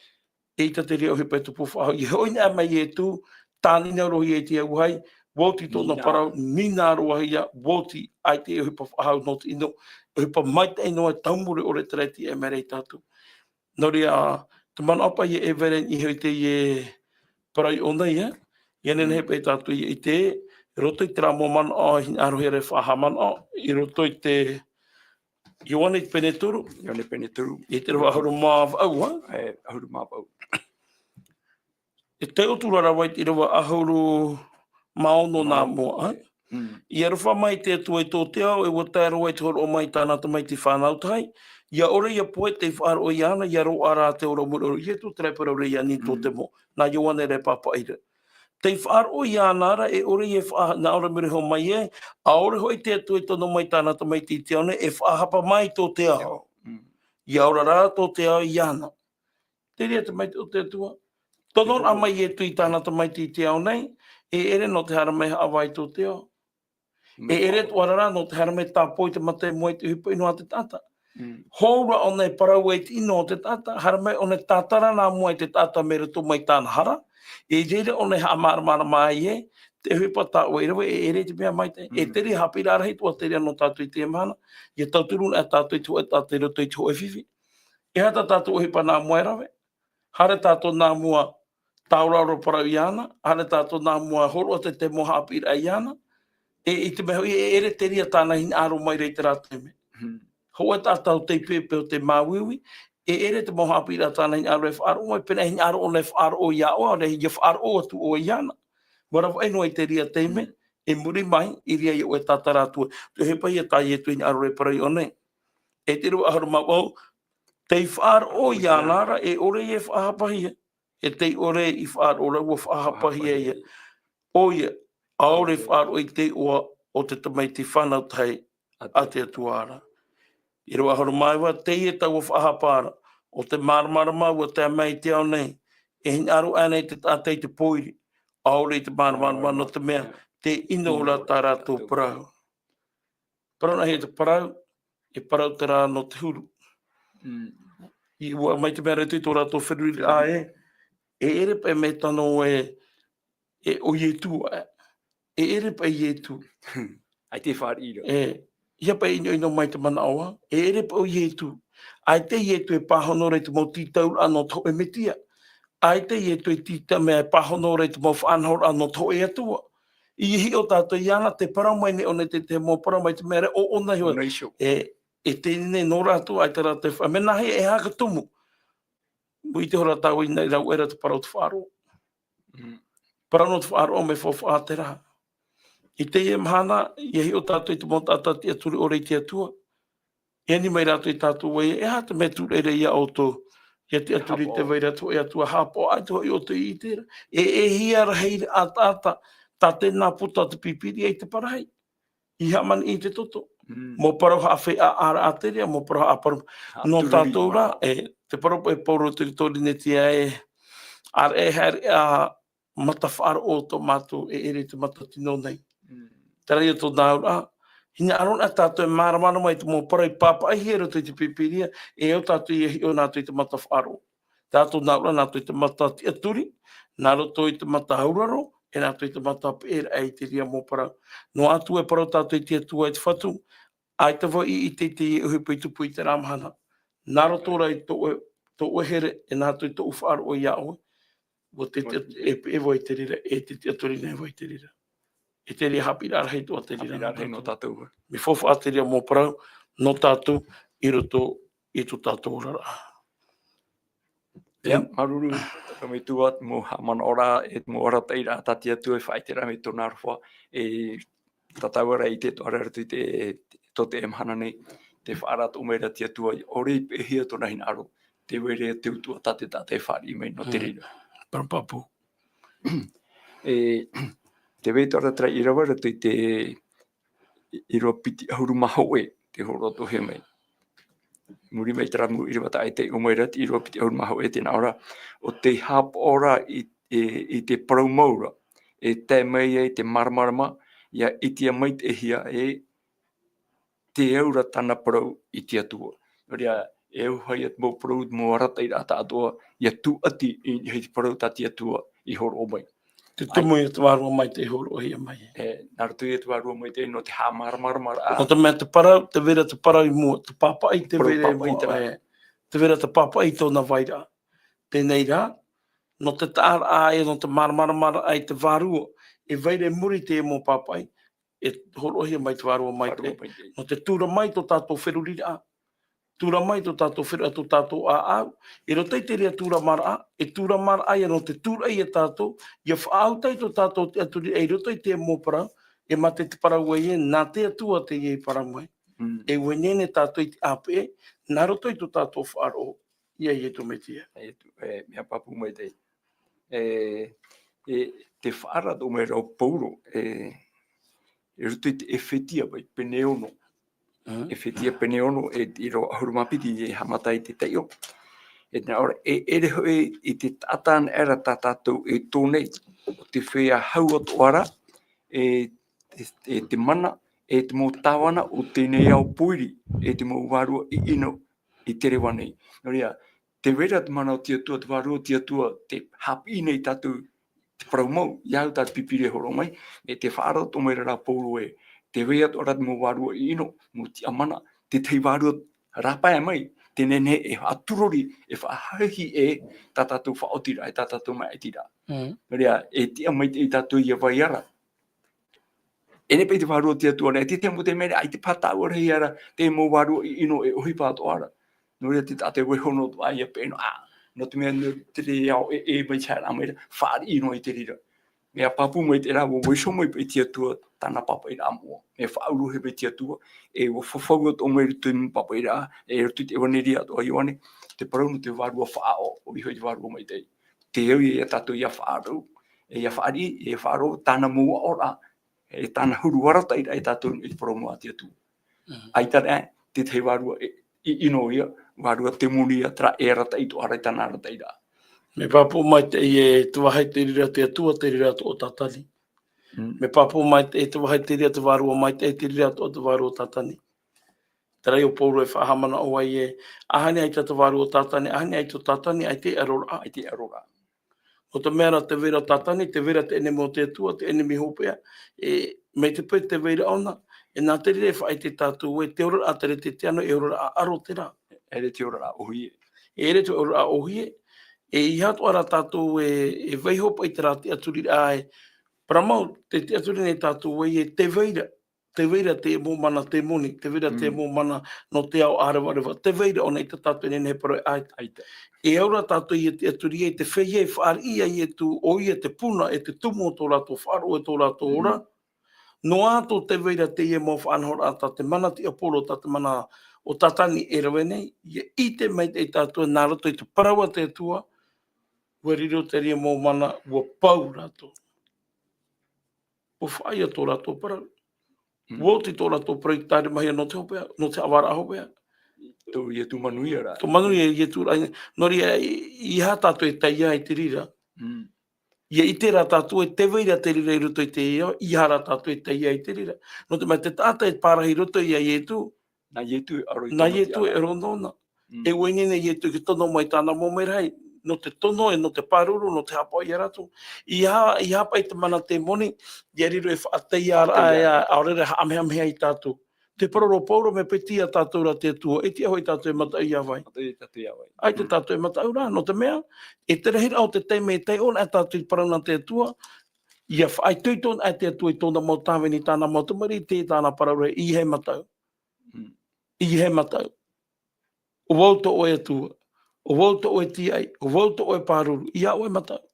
eʻita te reira ʻohipa e tupu faʻahou. ʻIa hoʻi noa mai Ietu, tānina roa ia i te auahi, ʻua oti tōna parau, nīnaʻa roa ia, ʻua oti, ʻaita e ʻohipa faʻahou nō te ʻino, ʻohipa maitaʻi noa, taumure ʻore terā e tiʻa mai ra ia tātou. Nō reira, te manaʻo paʻi ia Evelyn i hoʻi i teie parau i ʻō nei, ē? ʻIa nehenehe paʻi tātou ʻia ʻite, i roto i terā mau manaʻo, hinaʻarohia ra e faʻahaʻamanaʻo, i roto i te Ioane i te pene toru. Ioane pene toru. I te ʻīrava ʻahuru mā vaʻu, ā? E, ʻahuru mā vaʻu. E taiʻo atu ra vai i te ʻīrava ʻahuru mā ono nā mua, ā? Mm. ʻIa aroha mai te Atua i tō te ao, e ʻua tae roa i te hōroʻa mai i tāna tamaiti fānau tahi. ʻIa ʻore ʻia pohe tei faʻaroʻo iāna, ʻia roaʻa rā te ora mure ʻore. Ietu terā e parau ra ia Nikotemo. Mm. Nā Ioane rā e pāpaʻi ra. Tei faʻaroʻo iāna ra, e ʻore ʻia faʻa-, nā ʻō ra mure iho mai ē, ʻaore hoʻi te Atua i tono mai i tāna tamaiti i te ao nei, e faʻahapa mai tō te ao. Mm. ʻIa ora rā tō te ao iāna. Te reira te maitaʻi o te Atua. Tonoraʻa mai Ietu i tāna tamaiti i te ao nei, e ʻere nō te haere mai haʻavā i tō te ao. E ʻere atoʻa ra nō te haere mai tāpō i te mata i mua i te ʻohipa ʻino a te taʻata. Mm. Hou ra ʻōna e parau ai te ʻino o te taʻata, haere mai ʻōna e tātara nā mua i te taʻata mai roto mai tāna hara, e reira ʻōna e haʻamāramarama ai ē, te ʻohipa tā ʻoe i rave, e ʻere i te mea maitaʻi, e te reira haʻapiʻiraʻa rahi atoʻa te reira nō tātou i teie mahana, ʻia tauturu na tātou i te hōʻē taʻata i roto i te hōʻē fifi. E aha tā tātou ʻohipa nā mua e rave? Haere tātou nā mua tāʻoraʻora parau iāna, haere tātou nā mua hōroʻa te, te mau haʻapiʻiraʻa iāna, e, i te mea hoʻi, e ʻere te reira tāna hinaʻaro mai ra i terā taime. Hmm. Hōʻē taʻata tei pēpē ʻo tei māuiui, e ʻere te mau haʻapiʻiraʻa tāna hinaʻaro e faʻaroʻo mai, pēnā e hinaʻaro ʻōna e faʻaroʻo iā ʻoe, ʻaore ia faʻaroʻo atu ʻoe iāna. ʻUa ravaʻi noa i te reira taime, e muri mai, i reira ia ʻoe e tātara atu ai. Te ʻohipa ia tā Ietu e hinaʻaro ra e parau i ʻō nei. E te ʻīrava ʻahuru mā vaʻu, tei faʻaroʻo iāna ra, e ʻore ʻia faʻahapahia. E tei ʻore i faʻaroʻo ra, ʻua faʻahapahia ia. ʻOia, ʻaore faʻaroʻo i te iʻoa o te tamaiti fānau tahi a te Atua ra. ʻĪrava ʻahuru mā iva, teie taua faʻahapa ra, ʻo te māramarama ʻua tae mai i te ao nei, e hinaʻaro aʻe nei te taʻata i te pōiri, ʻaore i te māramarama nō te mea, tē ʻino ra tā rātou parau. Parau nā hea te parau, e parau terā nō te huru. Mm. I ʻua mai te mea ra i tō rātou feruriraʻa ē, e ʻere paʻi mea tano e, e ʻo Ietu ē. E ʻere paʻi Ietu. ʻAita e fāriʻi ra. E, ʻia paʻi ʻinoʻino mai te manaʻo ā, e ʻere paʻi ʻo Ietu. ʻAita Ietu e pāhono ra i te mau tītauraʻa nō te hōʻē Metia. ʻAita Ietu e tītau mea e pāhono ra i te mau faʻanahoraʻa nō te hōʻē Atua. I hiʻo tātou iāna, tē parau mai nei ʻōna i te, te mau parau mai te mea ra, ʻo, ʻōna iho. ʻŌna iho. E, e teie nei nō rātou, ʻaita rātou e fa-, mea nā hea, e aha ka tumu. ʻUa ʻite ihora tāua i nā, i rāua ra te parau o te faʻaroʻo. Mm. Parau nō te faʻaroʻo mea faufaʻa terā. I teie mahana, ʻia hiʻo tātou i te mau taʻata tiʻaturi ʻore i te Atua. E ani mai rātou ia tātou ē, e aha te mea tūreʻareʻa ia ʻoutou, ʻia tiʻaturi i te vai ra te hōʻē Atua, haʻapaʻo ā te hōʻē ʻoutou i ʻite ra. E, e hia rahi ra ʻataʻata, tā tēnā puta o te Pīpīria i te parahi. I hāmani i te toto. Mm. Mau parau haʻafeʻaʻaraʻa te reira, mau parau haʻaparau. Nō tātou rā, e, te parau paʻi a Pauro i te Korinetia ē, ʻareʻa e haere ā mata faʻaroʻo tō mātou, e ʻere i te mata tino nei. Mm. Terā ia tōna auraʻa, hinaʻaro na tātou e māramarama i te mau parau i pāpaʻihia i roto i te Pīpīria, e au tātou ʻia hiʻo nā tātou i te mata faʻaroʻo. Tātou nā ʻō ra, nā roto i te mata tiʻaturi, nā roto i te mata auraro, e nā roto i te mata peʻeraʻa i te reira mau parau. Noa atu e parau tātou i te Atua e te Fatu, ʻaita vau i ʻite i te ʻohipa i tupu i terā mahana. Nā roto rā i tō ʻoe, tō ʻoe here, e nā roto i tōʻu faʻaroʻo iā ʻoe, ʻua te, te, e, e vai te reira, e te tiʻaturi nei vai te reira. E te reira haʻapiʻiraʻa rahi atoʻa te reira. Haʻapiʻiraʻa rahi nō tātou. Mea faufaʻa te reira mau parau, nō tātou, i roto i tō tātou oraraʻa. Ia, māuruuru, tō me tua, mau haʻamanaʻoraʻa, e mau arataʻiraʻa tā te Atua e faʻaʻiteraʻa mai tōna aroha, e tātou ra i te toʻa ra i te, tō te mahana nei, te faʻaara atoʻa mai ra te Atua, ʻaore i peʻehia tōna hinaʻaro, tē vai ra te utuʻa tā te taʻata e fāriʻi mai nō te reira. Parau pāpū. E, tē vai atoʻa ra terā ʻīrava i roto i te ʻīrava piti ʻahuru mā hōʻē, tē hōroʻahia mai. Muri mai terā mau ʻīrava tā ʻoe e taiʻo mai ra, te ʻīrava piti ʻahuru mā hōʻē, tē nā ʻō ra, ʻo tei haʻapaʻo ra i, e, i te parau mau ra, e tae mai ai te māramarama, ʻia ʻitehia maitaʻihia e te aura tāna parau i te Atua. Nō reira, e au hoʻi te mau parau, mau arataʻiraʻa atoʻa, ʻia tūʻati i, i te parau tā te Atua i hōroʻa mai. Te tumu ia te Vārua Maitaʻi e hōroʻahia mai. E, nā roto ia te Vārua Maitaʻi, nō te haʻamāramaramaraʻa. Nō te mea te parau, tē vai ra te parau i mua, te pāpaʻi, tē vai ra i mua, e, tē vai ra te pāpaʻi i tōna vairaʻa. Teie rā, nō te taʻaraʻa e, nō te māramaramaraʻa i te Vārua, e vai ra i muri i te mau pāpaʻi, e hōroʻahia mai te Vārua Maitaʻi. Vārua Maitaʻi. Nō te tūrama i tō tātou feruriraʻa. Tūrama i tō tātou feruriraʻa, tō tātou ʻāʻau. I roto i te reira tūramaraʻa, e tūramaraʻa ia nō te tūraʻi ia tātou, ʻia faʻaʻau tahi tō tātou tiʻaturiraʻa i roto i te mau parau, e mā te, te parau ē, nā te Atua teie i parau mai. Mm. E ʻua ineine tātou i te ʻāpeʻe, nā roto i tō tātou faʻaroʻo, iā Ietu Metia. Ietu, e, mea pāpū maitaʻi. E, e, te faʻaara atoʻa mai ra ʻo Paulo, e, i roto i te Efetia paʻi, pene ono. Mm. Efetia pene ono, e, ʻīrava ʻahuru mā piti e haʻamata i te taiʻo. E nā ʻō ra, e ʻere hoʻi i te taʻata anaʻe ra tā tātou e tō nei, ʻo tē feiā hau atoʻa ra, e, e, e te mana, e te mau tāvana o teie nei ao pōiri, e te mau vārua ʻiʻino i te reva nei. Nō reira, tē vai ra te mana o te Atua, te Vārua o te Atua, tē haʻapiʻi nei tātou te parau mau, ʻia au tā te Pīpīria e hōroʻa mai, e tē faʻaara atoʻa mai ra rā Paulo ē, tē vai atoʻa ra te mau vārua ʻiʻino, mau tiʻamana, te tahi vārua rāpae mai, tē nehenehe e faʻaturori, e faʻahahi ē, tā tātou faʻaotiraʻa, e tā tātou māʻitiraʻa. Mm. Nō reira, e tiʻa maitaʻi tātou ʻia vai ra. E nehenehe paʻi te Vārua o te Atua nei, te tahi mau taime, ʻaita e pātaʻu ra ia ra, te mau vārua ʻiʻino e ʻohipa atoʻa ra. Nō reira te taʻata e vaiiho noa atoʻa ʻia peʻe noa, ā, nō te mea nō te reira e, e mai te haere mai ra, fāriʻi noa i te reira. Mea pāpū mai te reira, ʻua vaiiho mai paʻi te Atua, tāna pāpaʻiraʻa moʻa. Mea faʻaʻuruhia mai te Atua, e ʻua fafau atoʻa mai i roto i te pāpaʻiraʻa, e roto i te ʻEvaneria atoʻa a Ioane, te parau nō te Vārua Faʻaʻo, ʻoia hoʻi te Vārua Maitaʻi. Tē au ia tātou ʻia faʻaroʻo, e ʻia fāriʻi, e faʻaroʻo, tāna mau aʻoraʻa, e tāna huru arataʻiraʻa ia tātou i te parau mau a te Atua. Mm. ʻAita rā, te tahi vārua e, ʻiʻino ia, vārua temoni ia, terā e arataʻi atoʻa ra i tāna arataʻiraʻa. Mea pāpū maitaʻi ē, te vāhi te reira te Atua, te reira atoʻa ʻo Tātani. Mm. Mea pāpū maitaʻi ē, te vāhi te reira te Vārua Maitaʻi, te reira atoʻa te vārua ʻo Tātani. Terā ia ʻo Paulo e faʻahaʻamanaʻo ai ē, ʻaita e ʻaita te vārua ʻo Tātani, ʻaita e ʻaita ʻo Tātani, ʻaita e ʻaroraʻa. ʻAita e ʻaroraʻa. Nō te mea rā, tē vai ra ʻo Tātani, tē vai ra te ʻenemi o te Atua, te ʻenemi hopeʻa, e, mai te peu tē vai ra ʻōna, e nā te reira e faʻaʻite tātou ē, te oraraʻa teretete ʻana, e oraraʻa ʻaro terā. E ʻere te oraraʻa ʻōhie. E ʻere te oraraʻa ʻōhie, e ʻeiaha atoʻa rā tātou e, e vaiiho paʻi i terā tiʻaturiraʻa ē, parau mau, tē tiʻaturi nei tātou ē, tē vai ra, tē vai ra te mau mana temoni, tē vai ra te Mm. mau mana nō te ao ʻārevareva, tē vai ra ʻōna, ʻaita tātou e nehenehe e parau ē ʻaita. ʻAita. E au rā tātou ʻia tiʻaturi ai, tē feiā e fāriʻi ia Ietu, ʻoia te puna, e te tumu o tō rātou faʻaroʻo, e tō rātou Mm. ora. Noa atu tē vai ra teie mau faʻanahoraʻa tā te mana tiaporo, tā te mana o Tātani e rave nei, ʻia ʻite maitaʻi tātou nā roto i te parau a te Atua, ʻua riro te reira mau mana, ʻua pau rātou. ʻUa faʻaea tō rātou parau. Mm. ʻUa oti tō rātou parau i te tārimahia nō te hopeʻa, nō te haʻavāraʻa hopeʻa. Tō Ietu manuia rā. Tō manuia Ietu rā. Nō reira, i, ʻeiaha tātou e taiā i te reira. Mm. ʻIa ʻite rā tātou ē tē vai ra te reira i roto i te ao, ʻeiaha rā tātou e taiā i te reira. Nō te mea te taʻata e pārahi i roto ia Ietu, Nā Ietu e ʻaro i Nā tōna Ietu e tiʻaraʻa. ʻAro nōna. Mm. E ʻua ineine Ietu i te tono mai tāna mau merahi, nō te tono, e nō te pāruru, nō te haʻapaʻo ia rātou. ʻEiaha, ʻeiaha paʻi te mana temoni, ʻia riro ei faʻateiaraʻa, ʻaore rā e haʻamehameha ia tātou. Te parau ra o Pauro, mea piti ia tātou ra te Atua, e tiʻa hoʻi tātou e mataʻu ia vai. Mataʻu ia tātou ia vai. ʻAita tātou e mataʻu ra, nō te mea, e te rahiraʻa o te taime e taiʻo ana tātou i te parau nā te Atua, ʻia faʻaitoito ana te Atua i tōna mau tāvini, tāna mau tamariʻi, te tāna parau ra, ʻeiaha e mataʻu. Mm. ʻEiaha e mataʻu. ʻO vau tō ʻoe Atua, ʻo vau tō ʻoe tīaʻi, ʻo vau tō ʻoe pāruru, ʻeiaha ʻoe e mataʻu.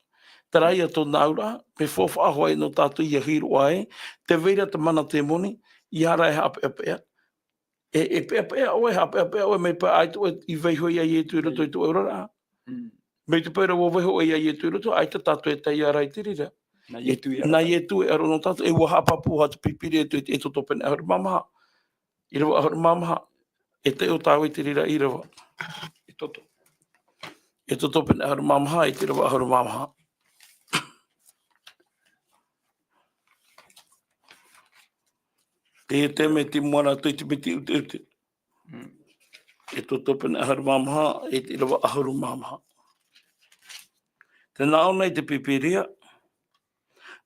Terā ia tōna auraʻa, mea faufaʻa hoʻi nō tātou ʻia hiroʻa ē, tē vai ra te mana temoni, ʻeiaha rā e haʻapeʻapeʻa. E, e peʻapeʻa ʻoe, haʻapeʻapeʻa ʻoe, mai paʻi ʻaita ʻoe i vaiiho ia Ietu i roto i tō ʻoe oraraʻa. Mm. Mai te peu ra ʻua vaiiho ʻoe ia Ietu i roto, ʻaita tātou e taiʻo ra i te reira. Nā Ietu ia. Nā Ietu e aro nō tātou, e ʻua haʻapāpū atu te Pīpīria i te, e Exodo pene ʻahuru mā maha. ʻĪrava ʻahuru mā maha, e taiʻo tāua i te reira ʻīrava. Exodo. Exodo pene ʻahuru mā maha, i te ʻīrava ʻahuru mā maha. Te, te mea i mua ra atu i te mea i ʻuteʻute. Mm. Exodo pene ʻahuru mā maha, i te ʻīrava ʻahuru mā maha. Tē nā ʻō nei te Pīpīria,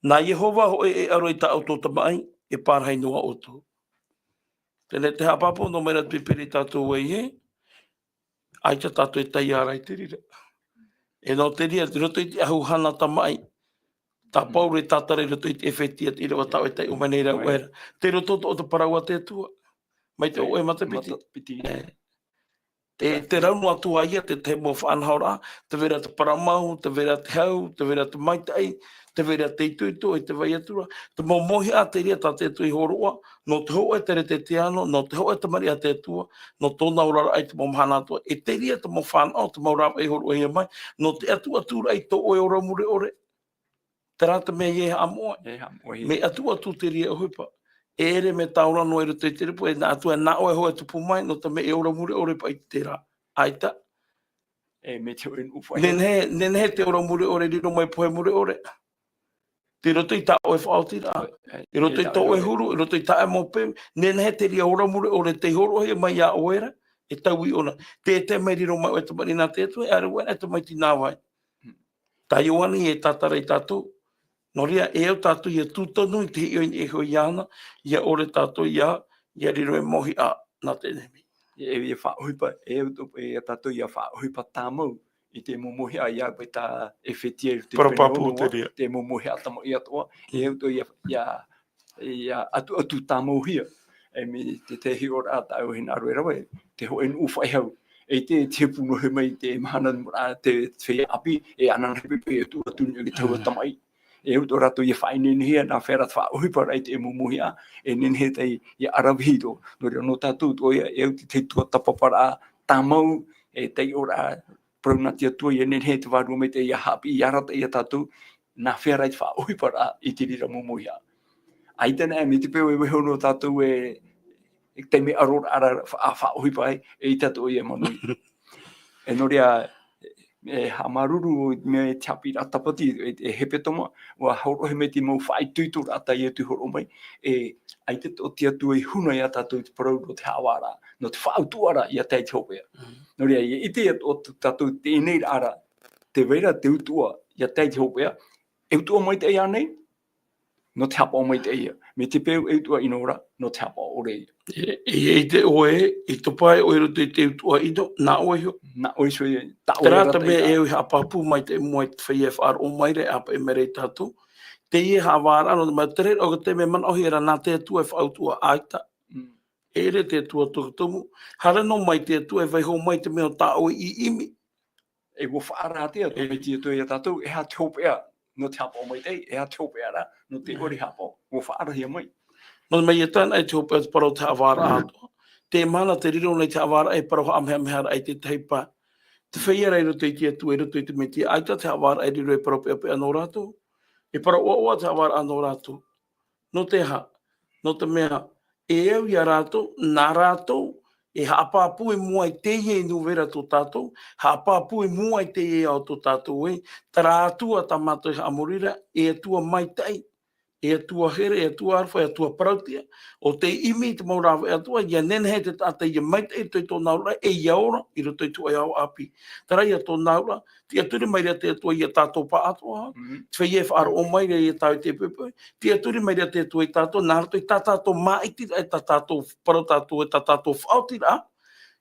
nā Iehova hoʻi e aro i tā ʻoutou tamaʻi, e pārahi noa ʻoutou. Teie te haʻapāpū nō mai ra te Pīpīria ia tātou ē, ʻaita tātou e taiʻo ra i te reira. E nō te reira, i roto i te ʻahu hana tamaʻi, tā Pauro e tātara i roto i te Efetia, te ʻīrava tā ʻoe e taiʻo mai nei ra, ʻoe ra. Tei roto tō te parau a te Atua. Mai te hōʻē matapiti. Matapiti. E. E te rau noa atu ā ia te tahi mau faʻanahoraʻa, tē vai ra te parau mau, tē vai ra te hau, tē vai ra te maitaʻi, tē vai ra te itoito, e tē vai atu ra. Te mau mauhaʻa te reira tā te Atua i hōroʻa, nō te hōʻē teretetiano, nō te hōʻē tamariʻi a te Atua, nō tōna oraraʻa i te mau mahana atoʻa. E te reira te mau fānaʻo, te mau rāveʻa i hōroʻahia mai, nō te atuaturaʻa i tō ʻoe ora mure ʻore. Terā te mea e haʻamoʻe. E haʻamoʻe. Mea atuatu te reira ʻohipa. E ʻere mea tāora noa i roto i te repo, e nā atu, e nā ʻoe hoʻi e tupu mai, nō te mea e ora mure ʻore paʻi terā. ʻAita. E, mea te hōʻē nuʻu faʻahou. Nehenehe, nehenehe te ora mure ʻore, riro mai pohe mure ʻore. Tei roto i tā ʻoe faʻaotiraʻa. E, e, i roto i tō ʻoe huru, i roto i tā ʻoe mau peu, nehenehe te reira ora mure ʻore tei hōroʻahia mai iā ʻoe ra, e taui ʻōna. Te, te mea riro mai ʻoe te tamariʻi nā te Atua, e ʻaore ʻoe e tamaiti nā vai. Tā Ioane e tātara ia tātou. Nō reira, e au tātou ʻia tūtonu i te hiʻo i niʻa iho iāna, ʻia ʻore tātou ia, ʻia riro ei mauhaʻa nā te ʻenemi. E, e faʻaʻohipa, e au tō, e tātou ʻia faʻaʻohipa tāmau i te mau mauhaʻa ia paʻi tā Efetia i te parau pāpū te reira. Te mau mauhaʻa tamaʻi atoʻa, e au tō ʻia, ʻia ʻia atuatu tāmauhia. E mai te, te hiʻoraʻa tāʻu e hinaʻaro e rave, te hōʻē nuʻu faʻehau. E te, te pūnohi mai te mahana mura, te feiā ʻāpī, e ananahi paʻi e tuʻu atu i te hau tamaʻi. E au tō rātou ʻia faʻaineinehia, nā hea rā te faʻaʻohiparaʻa i te mau mauhaʻa, e nehenehe tei, ʻia ʻaravihi atoʻa. Nō reira, nō tātou atoʻa ia, e au te, te tuatāpaparaʻa tāmau, e taiʻoraʻa, parau nā te Atua ʻia nehenehe te Vārua Maitaʻi ʻia haʻapiʻi, ʻia arataʻi ia tātou, nā hea rā te faʻaʻohiparaʻa i te reira mau mauhaʻa. ʻAita na, mai te peu e vaiiho noa tātou e, e te mea ʻaroraʻa ra fa-, faʻaʻohipa ai, eʻita atoʻa ia e manuia. E nō reira, e haʻamāuruuru mai te haʻapiʻiraʻa tāpati, e, e hepetoma, ʻua hōroʻahia mai te mau faʻaitoitoraʻa tā Ietu i hōroʻa mai, e, ʻaita tō te Atua i huna ia tātou i te parau nō te haʻavāraʻa, nō te faʻautuʻaraʻa ʻia tae i te hopeʻa. Mm. Nō reira, ʻia ʻite atoʻa tātou teie nei ra, tē vai ra te utuʻa ʻia tae i te hopeʻa, e utuʻa maitaʻi ānei, nō te haʻapaʻo maitaʻi ia. Mai te peu e utuʻa ʻino ra, nō te haʻapaʻo ʻore ia. E, e, e ʻite ʻoe, i topa ai ʻoe i roto i te utuʻa ʻino, nā ʻoe iho. Nā ʻoe iho, tā ʻoe. Terā te mea e au i haʻapāpū mai te, mai te feiā e faʻaroʻo mai ra, e ʻāpeʻe mai ra ia tātou. Teie haʻavāraʻa, nō te mea, te reira, ʻo te mea manaʻohia ra nā te Atua e faʻautuʻa, ʻaita. Mm. E ʻere te Atua tomutomu, haere noa mai te Atua e vaiiho mai te mea o tā ʻoe i ʻimi. E ʻua faʻaara atu te Atua, e, mai te Atua ia tātou, e aha te hopeʻa nō te haʻapaʻo maitaʻi, e aha te hopeʻa rā nō te ʻore haʻapaʻo, ʻua faʻaarahia mai. Nō te mea, ʻia tae anaʻe te hopeʻa te parau o te haʻavāraʻa atoʻa. Te mahana tē riro nei te haʻavāraʻa, e parau haʻamehemeharaʻa i te tahi pae. Te feiā ra i roto i te Atua, i roto i te Metia, ʻaita te haʻavāraʻa e riro e parau peʻapeʻa nō rātou. E parau ʻoaʻoa te haʻavāraʻa nō rātou. Nō te aha? Nō te mea, e au ia rātou, nā rātou, e haʻapāpū i mua i teie nūvera tō tātou, haʻapāpū i mua i teie ao tō tātou ē, terā Atua tā mātou i haʻamori ra, e Atua maitaʻi, e Atua here, e Atua aroha, e Atua parauʻtiʻa, ʻo tē ʻimi i te mau rāveʻa atoʻa, ʻia nehenehe te taʻata ʻia maitaʻi i roto i tōna auraʻa, e ʻia ora i roto i te hōʻē ao ʻāpī. Terā ia tōna auraʻa, tiʻaturi mai ra te Atua ia tātou pāʻatoʻa, Mm. te feiā e faʻaroʻo mai ra ia tātou i te poʻipoʻi, tiʻaturi mai ra te Atua ia tātou, nā roto i tā tātou māʻitiraʻa, tā tātou parau tātou, tā tātou faʻaotiraʻa,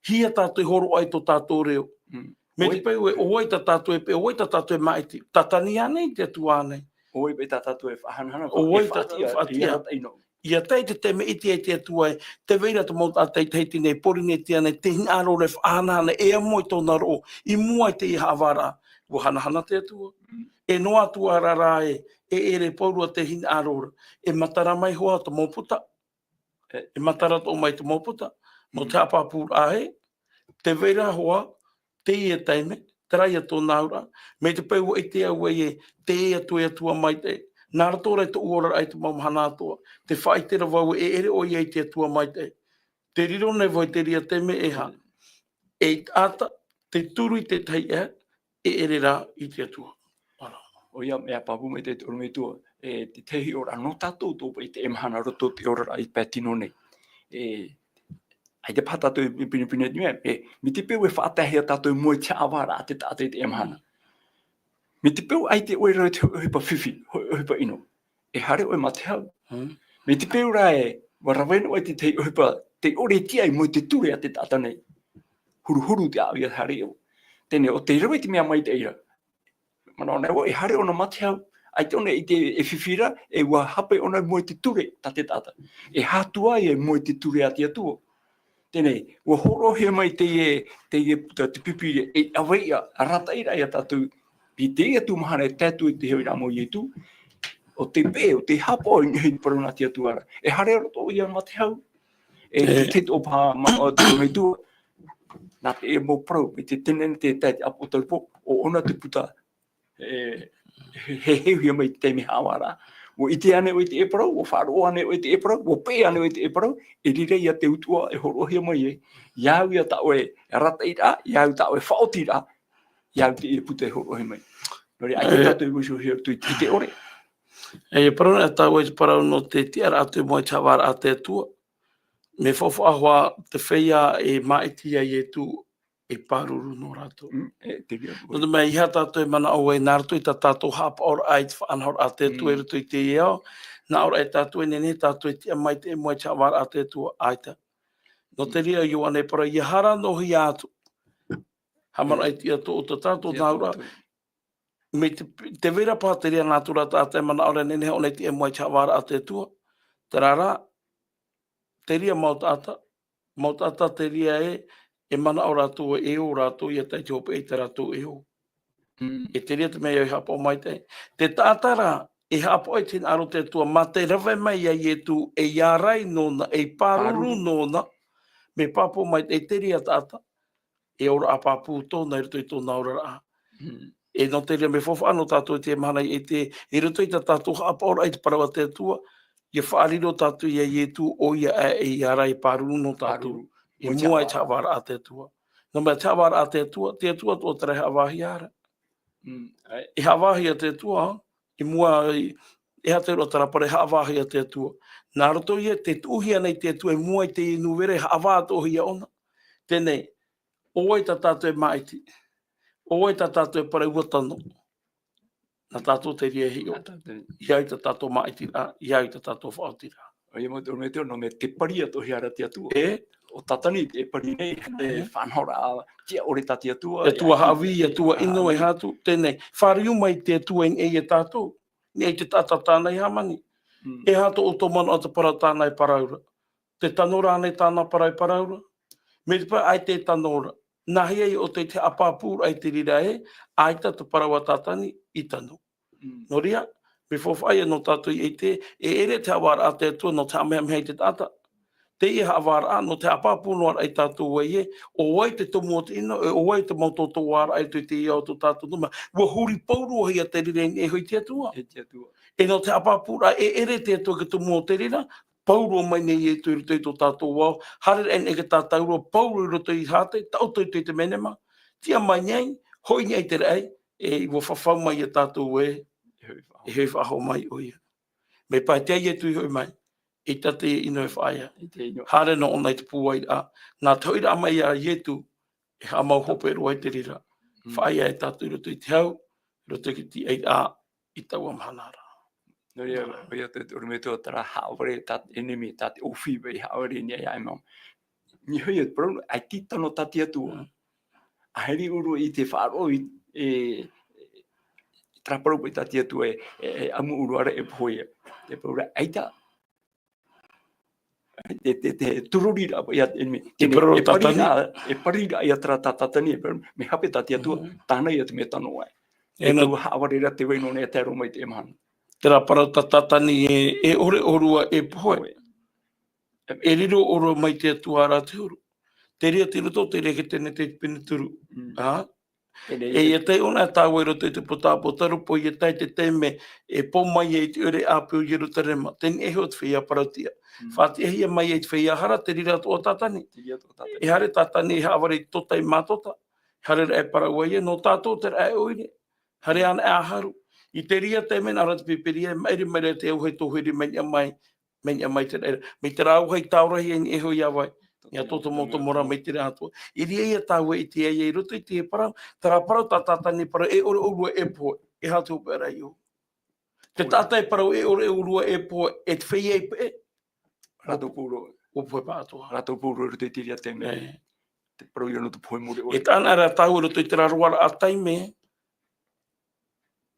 hia tātou e hōroʻa i tō tātou reo. Mm. Mai te peu ē, ʻo vai tā tātou e pe-, ʻo vai tā tātou e māʻiti, Tātani ānei, te Atua ānei? ʻO vai paʻi tā tātou e faʻahanahana, ʻo vai e tā tātou e faʻatia, faʻatia. ʻIa tae i te taime ʻite ai te Atua ē, tē vai ra te mau taʻata i Tahiti nei, Pōrīnetia nei, te hinaʻaro ra e faʻahanahana, e amo i tōna roʻo, i mua i teie haʻavāraʻa, ʻua hanahana te Atua. Mm. E noa atu ā ra rā ē, e ʻere pauroa te hinaʻaro ra, e matara mai hoʻi te mau puta. E, e matara atoʻa mai te mau puta, nō Mm. te haʻapāpūraʻa ē, tē vai ra hoʻi, teie taime, terā ia tōna auraʻa, mai te peu ʻua ʻite au ē, teie Atua e Atua maitaʻi, nā roto rā i tōʻu oraraʻa i te mau mahana atoʻa, tē faʻaʻite ra vau ē e ʻere ʻoia i te Atua maitaʻi. Tē riro nei vau i terā taime e aha, Mm. e taʻata, tē turu i te tahi ʻē, e ʻere rā i te Atua. Ara. ʻOia, e haʻapāpū mai te ʻorometua, e, te, te hiʻoraʻa nō tātou tō paʻi teie mahana roto i te oraraʻa i pae tino nei. E, ʻaita paha tātou e pinepine atu ai, e, mai te peu e faʻataehia tātou i mua i te haʻavāraʻa a te taʻata i teie mahana. Mm. Mai te peu ʻaita ʻoe e rave i te hōʻē ʻohipa fifi, hōʻē ʻohipa ʻino. E haere ʻoe mā te hau. Mm. Mai te peu rā ē, ʻua rave noa i te tahi ʻohipa, tē ʻore e tiʻa i mua i te ture a te taʻata nei. Huruhuru te ʻāʻau ʻia haere ʻoe. Teie nei, ʻo tē rave i te mea maitaʻi ra. Manaʻo nei vau, e haere ʻōna mā te hau. ʻAita ʻōna i te, e fifi ra, e ʻua hape ʻōna i mua i te ture, tā te taʻata. E hātua ïa i mua i te ture a te Atua. Teie nei, ʻua hōroʻahia mai teie, teie puta te Pīpīria, e ʻaveiʻa, arataʻiraʻa ia tātou, i teie atu mahana e tae atu i te hoʻiraʻa mau Ietu, ʻo tē peʻe, ʻo tē haʻapaʻo i niʻa i te parau nā te Atua ra. E haere roto ïa mā te hau. E E. te, te ʻohipa mā, ʻo te Metua, nā te mau parau, i te tenenete e tae te ʻāpoʻo tauripō, ʻo ʻōna te puta, e, he, he, he heuhia mai i te taime haʻavāraʻa. ʻUa ʻite ānei ʻoe i te parau, ʻua faʻaroʻo ānei ʻoe i te parau, ʻua peʻe ānei ʻoe i te parau, e riro ïa te utuʻa e hōroʻahia mai ai. ʻIa au ïa tā ʻoe arataʻiraʻa, ʻia au tā ʻoe faʻaotiraʻa, ʻia au te puta e hōroʻahia mai. Nō reira, ʻaita E. tātou e vaiiho i te, i te ʻore. E, e parau nei tātou i te parau nō te tiʻaraʻa atu i mua i te haʻavāraʻa a te Atua. Mea faufaʻa hoʻi te feiā e māʻiti ia Ietu e pāruru nō rātou. Mm, e, te reira. Nō te mea, ʻeiaha tātou e manaʻo ē, nā roto i tā tātou haʻapaʻoraʻa i te faʻanahoraʻa a te Atua Mm. i roto i teie ao, nā ʻō ra e tātou e nehenehe tātou e tiʻa maitaʻi i mua i te haʻavāraʻa a te Atua, ʻaita. Nō Mm. te reira, Ioane e parau, ʻia haere noa atu. Haʻamanaʻo Mm. i te Atua, ʻo tā tātou Te nā ʻō ra, Atua. mai te, tē vai ra paha te reira nātura taʻata e manaʻo ra e nehenehe ʻōna i tiʻa i mua i te haʻavāraʻa a te Atua. Terā rā, te reira mau taʻata, mau taʻata te reira ē, e manaʻo rātou e ō rātou ʻia tae i te hopeʻa i tā rātou e ō. Mm. E te reira te mea ʻoia e haʻapaʻo maitaʻi. Te taʻata rā, e haʻapaʻo i te hinaʻaro o te Atua, mā te rave mai ia Ietu, ei ārai nōna, ei pāruru Pāruru. nōna, mea pāpū maitaʻi te reira taʻata, e ora ʻāpapū tōna i roto i tōna oraraʻa. Mm. E nō te reira mea faufaʻa nō tātou i teie mahana i ʻite, i roto i tā tātou haʻapaʻoraʻa i te parau a te Atua, ʻia faʻariro tātou ia Ietu, ʻoia ē ei ārai pāruru nō tātou. Pāruru. I Mai te mua i te haʻavāraʻa. haʻavāraʻa a te Atua. Nō te mea te haʻavāraʻa a te Atua, te Atua atoʻa terā e haʻavāhia ra. Mm, ʻae. E haʻavāhia te Atua, i mua i, e aha te roa terā parau e haʻavāhia te Atua. Nā roto ia, tē tuʻuhia nei te Atua i mua i te nūvera e haʻavā atoʻahia ʻōna. Teie nei, ʻo vai tā tātou e māʻiti. ʻO vai tā tātou e parau ʻua tano. Nā tātou te reira e hiʻo. Nā tātou. ʻIa au tā tātou māʻitiraʻa, ʻia au tā tātou faʻaotiraʻa. ʻOia mau te ʻorometua, nō te mea tē pari atoʻahia ra te Atua. E? ʻO Tātani e pari nei, e E? faʻanahoraʻa tiʻa ʻore tā te Atua, E Atua ʻia haʻavī, e Atua ʻino, e haʻavī. Aha atu, teie nei, fāriu mai te Atua i niʻa ia tātou, i niʻa i te taʻata tāna i hāmani. Mm. E aha tō ʻoutou manaʻo te parau tāna e parau ra. Te tano rānei tāna parau e parau ra. Mai te peu ʻaita e tano ra. Nāhea ia ʻoutou i te haʻapāpūraʻa i te reira ē, ʻaita te parau a Tātani i tano. Mm. Nō reira, mea faufaʻa ïa nō tātou i ʻite, e ʻere te haʻavāraʻa a te Atua nō te haʻamehameha i te taʻata. Teie haʻavāraʻa, nō te haʻapāpū noa ra ia tātou ē, ʻo vai te tumu o te ʻino, e ʻo vai te mau tōtōʻaraʻa i roto i te ao o tō tātou nūmera. ʻUa huri pauroahia te reira i niʻa iho i te Atua. E te Atua. E nō te haʻapāpūraʻa, e ʻere te Atua i te tumu o te reira, pauroa mai nei Ietu i roto i tō tātou ao, haereraʻa i niʻa i te tātauro, pauroa i roto i te haʻati, taʻoto i roto i te menema, tiʻa mai nei, hoʻi i niʻa i te raʻi, e ʻua fafau mai ia tātou ē, E hoʻi faʻahou. e hoʻi faʻahou mai ʻoia. Mai pae te ai e tui hoʻi mai, i tā te ʻino e faʻaea. Haere nō ʻōna i te pūairaʻa. Nā te hoʻiraʻa mai a Ietu, e haʻamau hope roa i te reira. Faʻaea e tātou i roto i te hau, i roto i te tiʻairaʻa, i taua mahana ra. Nō reira, ʻoia te ʻorometua, terā haʻavare tā te ʻenemi, tā te ʻōfiva i haʻavare nei ai mau. Nō reira, te parau, ʻaita i tano tā te Atua. ʻAita i ʻuru i te faʻaroʻo i, e, terā parau paʻi tā te Atua e, e, e ʻamu ʻuru ara e pohe ia. Te parau ra, ʻaita. Te, te, te tururiraʻa paʻi a te ʻenemi. Te parau ra e Tātani. E pariraʻa ia terā tā Tātani, e parau, mea hape tā te Atua, tāna ia te mea tano ai. E nō taua haʻavare ra te vai nō nei e tae roa mai te mahana. Terā parau tā Tātani e, e ʻore ʻōrua e pohe. E riro ʻōrua mai te Atua ra te huru. Te reira te roto, te reira ke tene te pene turu. Ā? E ia tae ʻōna tāua i roto i te puta a Apotarupo, ia tae te taime e pō mai ai te ʻoire ʻāpī o Ierutarema. Teie hoʻi te feiā parauʻtiʻa. Faʻatiʻahia mai ai te feiā hara, te reira atoʻa Tātani. E haere Tātani e haʻavare i te tōtaimaha tōtā. Haere ra e parau ai ē, nō tātou terā e ʻoire. Haere ana e ʻāharu. I te reira taime nā ʻō ra te Pīpīria, e maʻiri mai ra te auahi tōhiri mai niʻa mai, mai niʻa mai te raʻi ra. Mai terā auahi tāorahi ai niʻa iho ia vai. Ia tōtomotomo ra mai te reira atoʻa. I reira ia tāua e ʻite ai i roto i te parau, terā parau tā Tātani e parau, e ʻore ʻōrua e pohe, e aha te hopeʻa ra ïa. Te taʻata e parau, e ʻore ʻōrua e pohe, e te feiā i peʻe. Rātou pauroa. ʻUa pohe pāʻatoʻa. Rātou pauroa i roto i te reira taime. Te parau ïa nō te pohe mure ʻore. E taʻa ana ra tāua i roto i terā roaraʻa taime.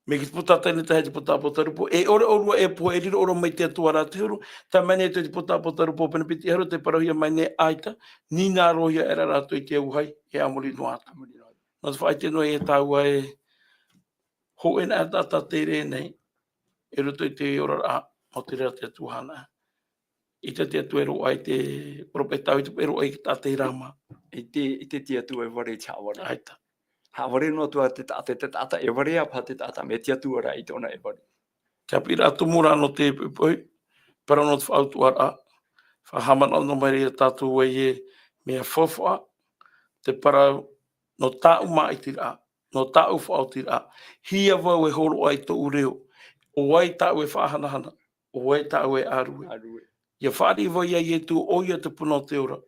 Mai te puta Tātani tae i te puta Apotarupo, e ʻore ʻōrua e pohe, e riro ʻōrua mai te Atua ra te huru, tae mai nei te puta Apotarupo pene piti ʻahuru, tē parauhia mai nei ʻaita, nīnaʻa roa ïa aʻera rātou i te auahi, e a muri noa atu. Nō te faʻaʻite noa ia tāua e hōʻē na taʻata tere nei, i roto i te oraraʻa, nō te reira te Atua hana. ʻAita te Atua e roaʻa i te peropheta, ʻaita e roaʻa i te taʻata i Rama. ʻAita, ʻaita te Atua e vare i te haʻavare. ʻAita. Haʻavare noa atu ā te taʻata, te taʻata e vare ā, paha te taʻata, mai te Atua rā ʻaita ʻōna e vare. Te haʻapiʻiraʻa tumu ra nō te poʻipoʻi, parau nō te faʻautuʻaraʻa. Faʻahaʻamanaʻo noa mai ra ia tātou ē, e mea faufaʻa, te parau nō tāʻu māʻitiraʻa, nō tāʻu faʻaotiraʻa. Hia vau e hōroʻa i tōʻu reo, ʻo vai tāʻu e faʻahanahana, ʻo vai tāʻu e ʻārue. ʻĀrue. ʻIa fāriʻi vau ia Ietu, ʻoia te puna o te ora,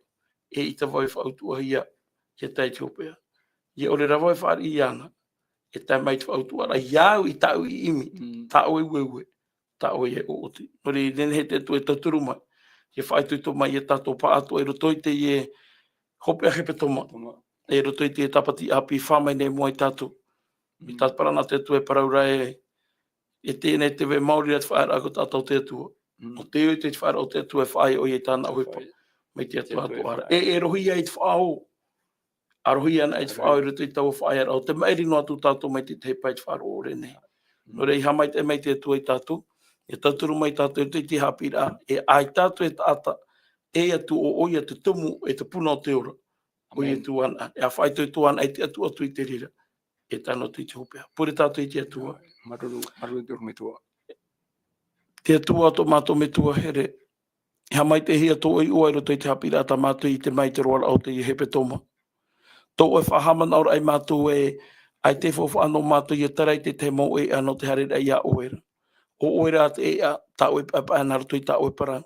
eʻita vau e faʻautuʻahia, ʻia tae i te hopeʻa. ʻIa ʻore rā vau e fāriʻi iāna, e tae mai te faʻautuʻaraʻa, ia au i tāʻu ʻimi, tā ʻoe ueue, tā ʻoe e ʻoʻoti. Nō reira, nehenehe te Atua e tauturu mai, ʻia faʻaitoito mai ia tātou pāʻatoʻa i roto i teie hopeʻa hepetoma. Hepetoma. I roto i te tāpati ʻāpī, fā mai nei mua ia tātou. I tā te parau nā te Atua e parau ra ē, e teie nei te vai maori ra te faʻaearaʻa ko tātou te Atua. Nō te ʻoe te faʻaearaʻa o te Atua e faʻaea ʻoia i tāna ʻohipa. Mai te Atua atoʻa ra. E, e rohi ai te faʻaō. ʻA rohi ana i te faʻaō i roto i taua faʻaearaʻa, ʻo tē maʻiri noa atu tātou mai te tahi pae i te faʻaroʻo ʻore nei. Nō reira, haʻamaitaʻi mai te Atua ia tātou, e tauturu mai tātou i roto i te haʻapiʻiraʻa, e ʻaita atu e taʻata, e atu ʻo ʻoia te tumu, e te puna o te ora. ʻO Ietu anaʻe, e faʻaitoito anaʻe i te ʻatuʻatu i te reira, e tae noa atu i te hopeʻa. Pure tātou i te Atua. Māuruuru, māuruuru te ʻorometua. Te Atua tō mātou Metua here, e haʻamaitaʻihia tō ʻoe iʻoa i roto i te haʻapiʻiraʻa tā mātou i ʻite mai i te roaraʻa o teie hepetoma. Tō ʻoe faʻahaʻamanaʻoraʻa ia mātou ē, ʻaita e faufaʻa nō mātou ʻia tarai i te tahi mau ʻēʻa nō te haereraʻa ia ʻoe ra. ʻO ʻoe rā te ʻēʻa, tā ʻoe paʻepaʻe nā roto i tā ʻoe parau.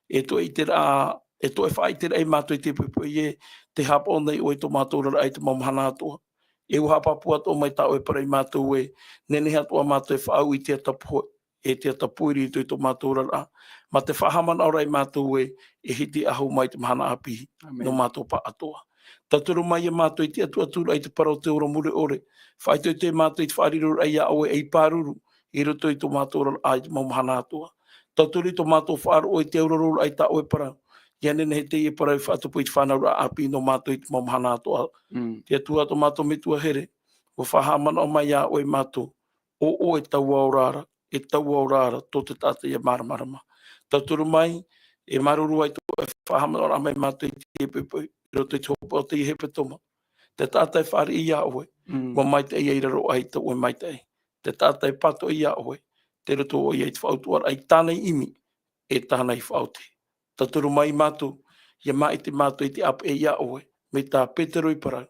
E tō ʻoe ʻiteraʻa, e tō ʻoe faʻaʻiteraʻa ia mātou i teie poʻipoʻi ē, tē haʻapaʻo nei ʻoe i tō mātou oraraʻa i te mau mahana atoʻa. E ʻua haʻapāpū atoʻa mai tā ʻoe parau ia mātou ē, nehenehe atoʻa mātou e faʻaue i te ata pohe, e te ata pōiri i roto i tō mātou oraraʻa. Mā te faʻahaʻamanaʻoraʻa ia mātou ē, e hiti ʻahu mai te mahana ʻāpī, nō mātou pāʻatoʻa. Tauturu mai ia mātou i te ʻatuʻaturaʻa i te parau o te ora mure ʻore. Faʻaitoito ia mātou i te faʻariroraʻa ia ʻoe ei pāruru, i roto i tō mātou oraraʻa i te mau mahana atoʻa. Tauturu i tō mātou faʻaroʻo i te aurororaʻa i tā ʻoe parau. ʻIa nehenehe teie parau e faʻatupu i te fānauraʻa ʻāpī nō mātou i te mau mahana atoʻa. Te Atua tō mātou Metua here, ʻua faʻahaʻamanaʻo mai ia ʻoe ia mātou. ʻO ʻoe taua ora ra, e taua ora ra, tō te taʻata ʻia māramarama. Tauturu mai, e māuruuru atu ē faʻahaʻamanaʻoraʻa mai mātou i teie poʻipoʻi, i roto i te hopeʻa o teie hepetoma. Te taʻata e fāriʻi ia ʻoe, ʻua maitaʻi ia i raro aʻe i tō ʻoe maitaʻi. Te taʻata e pātoʻi ia ʻoe, tei roto ʻoia i te faʻautuʻaraʻa i tāna i ʻimi, e tāna i faʻaoti. Tauturu mai mātou, ʻia maʻiti mātou i te ʻāpeʻe ia ʻoe, mai tā Petero i parau.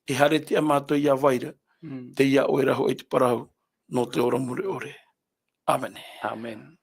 E haere tiʻa mātou ia vai ra, tei ia ʻoe ra hoʻi te parau, nō te ora mure ʻore. ʻĀmene. ʻĀmene.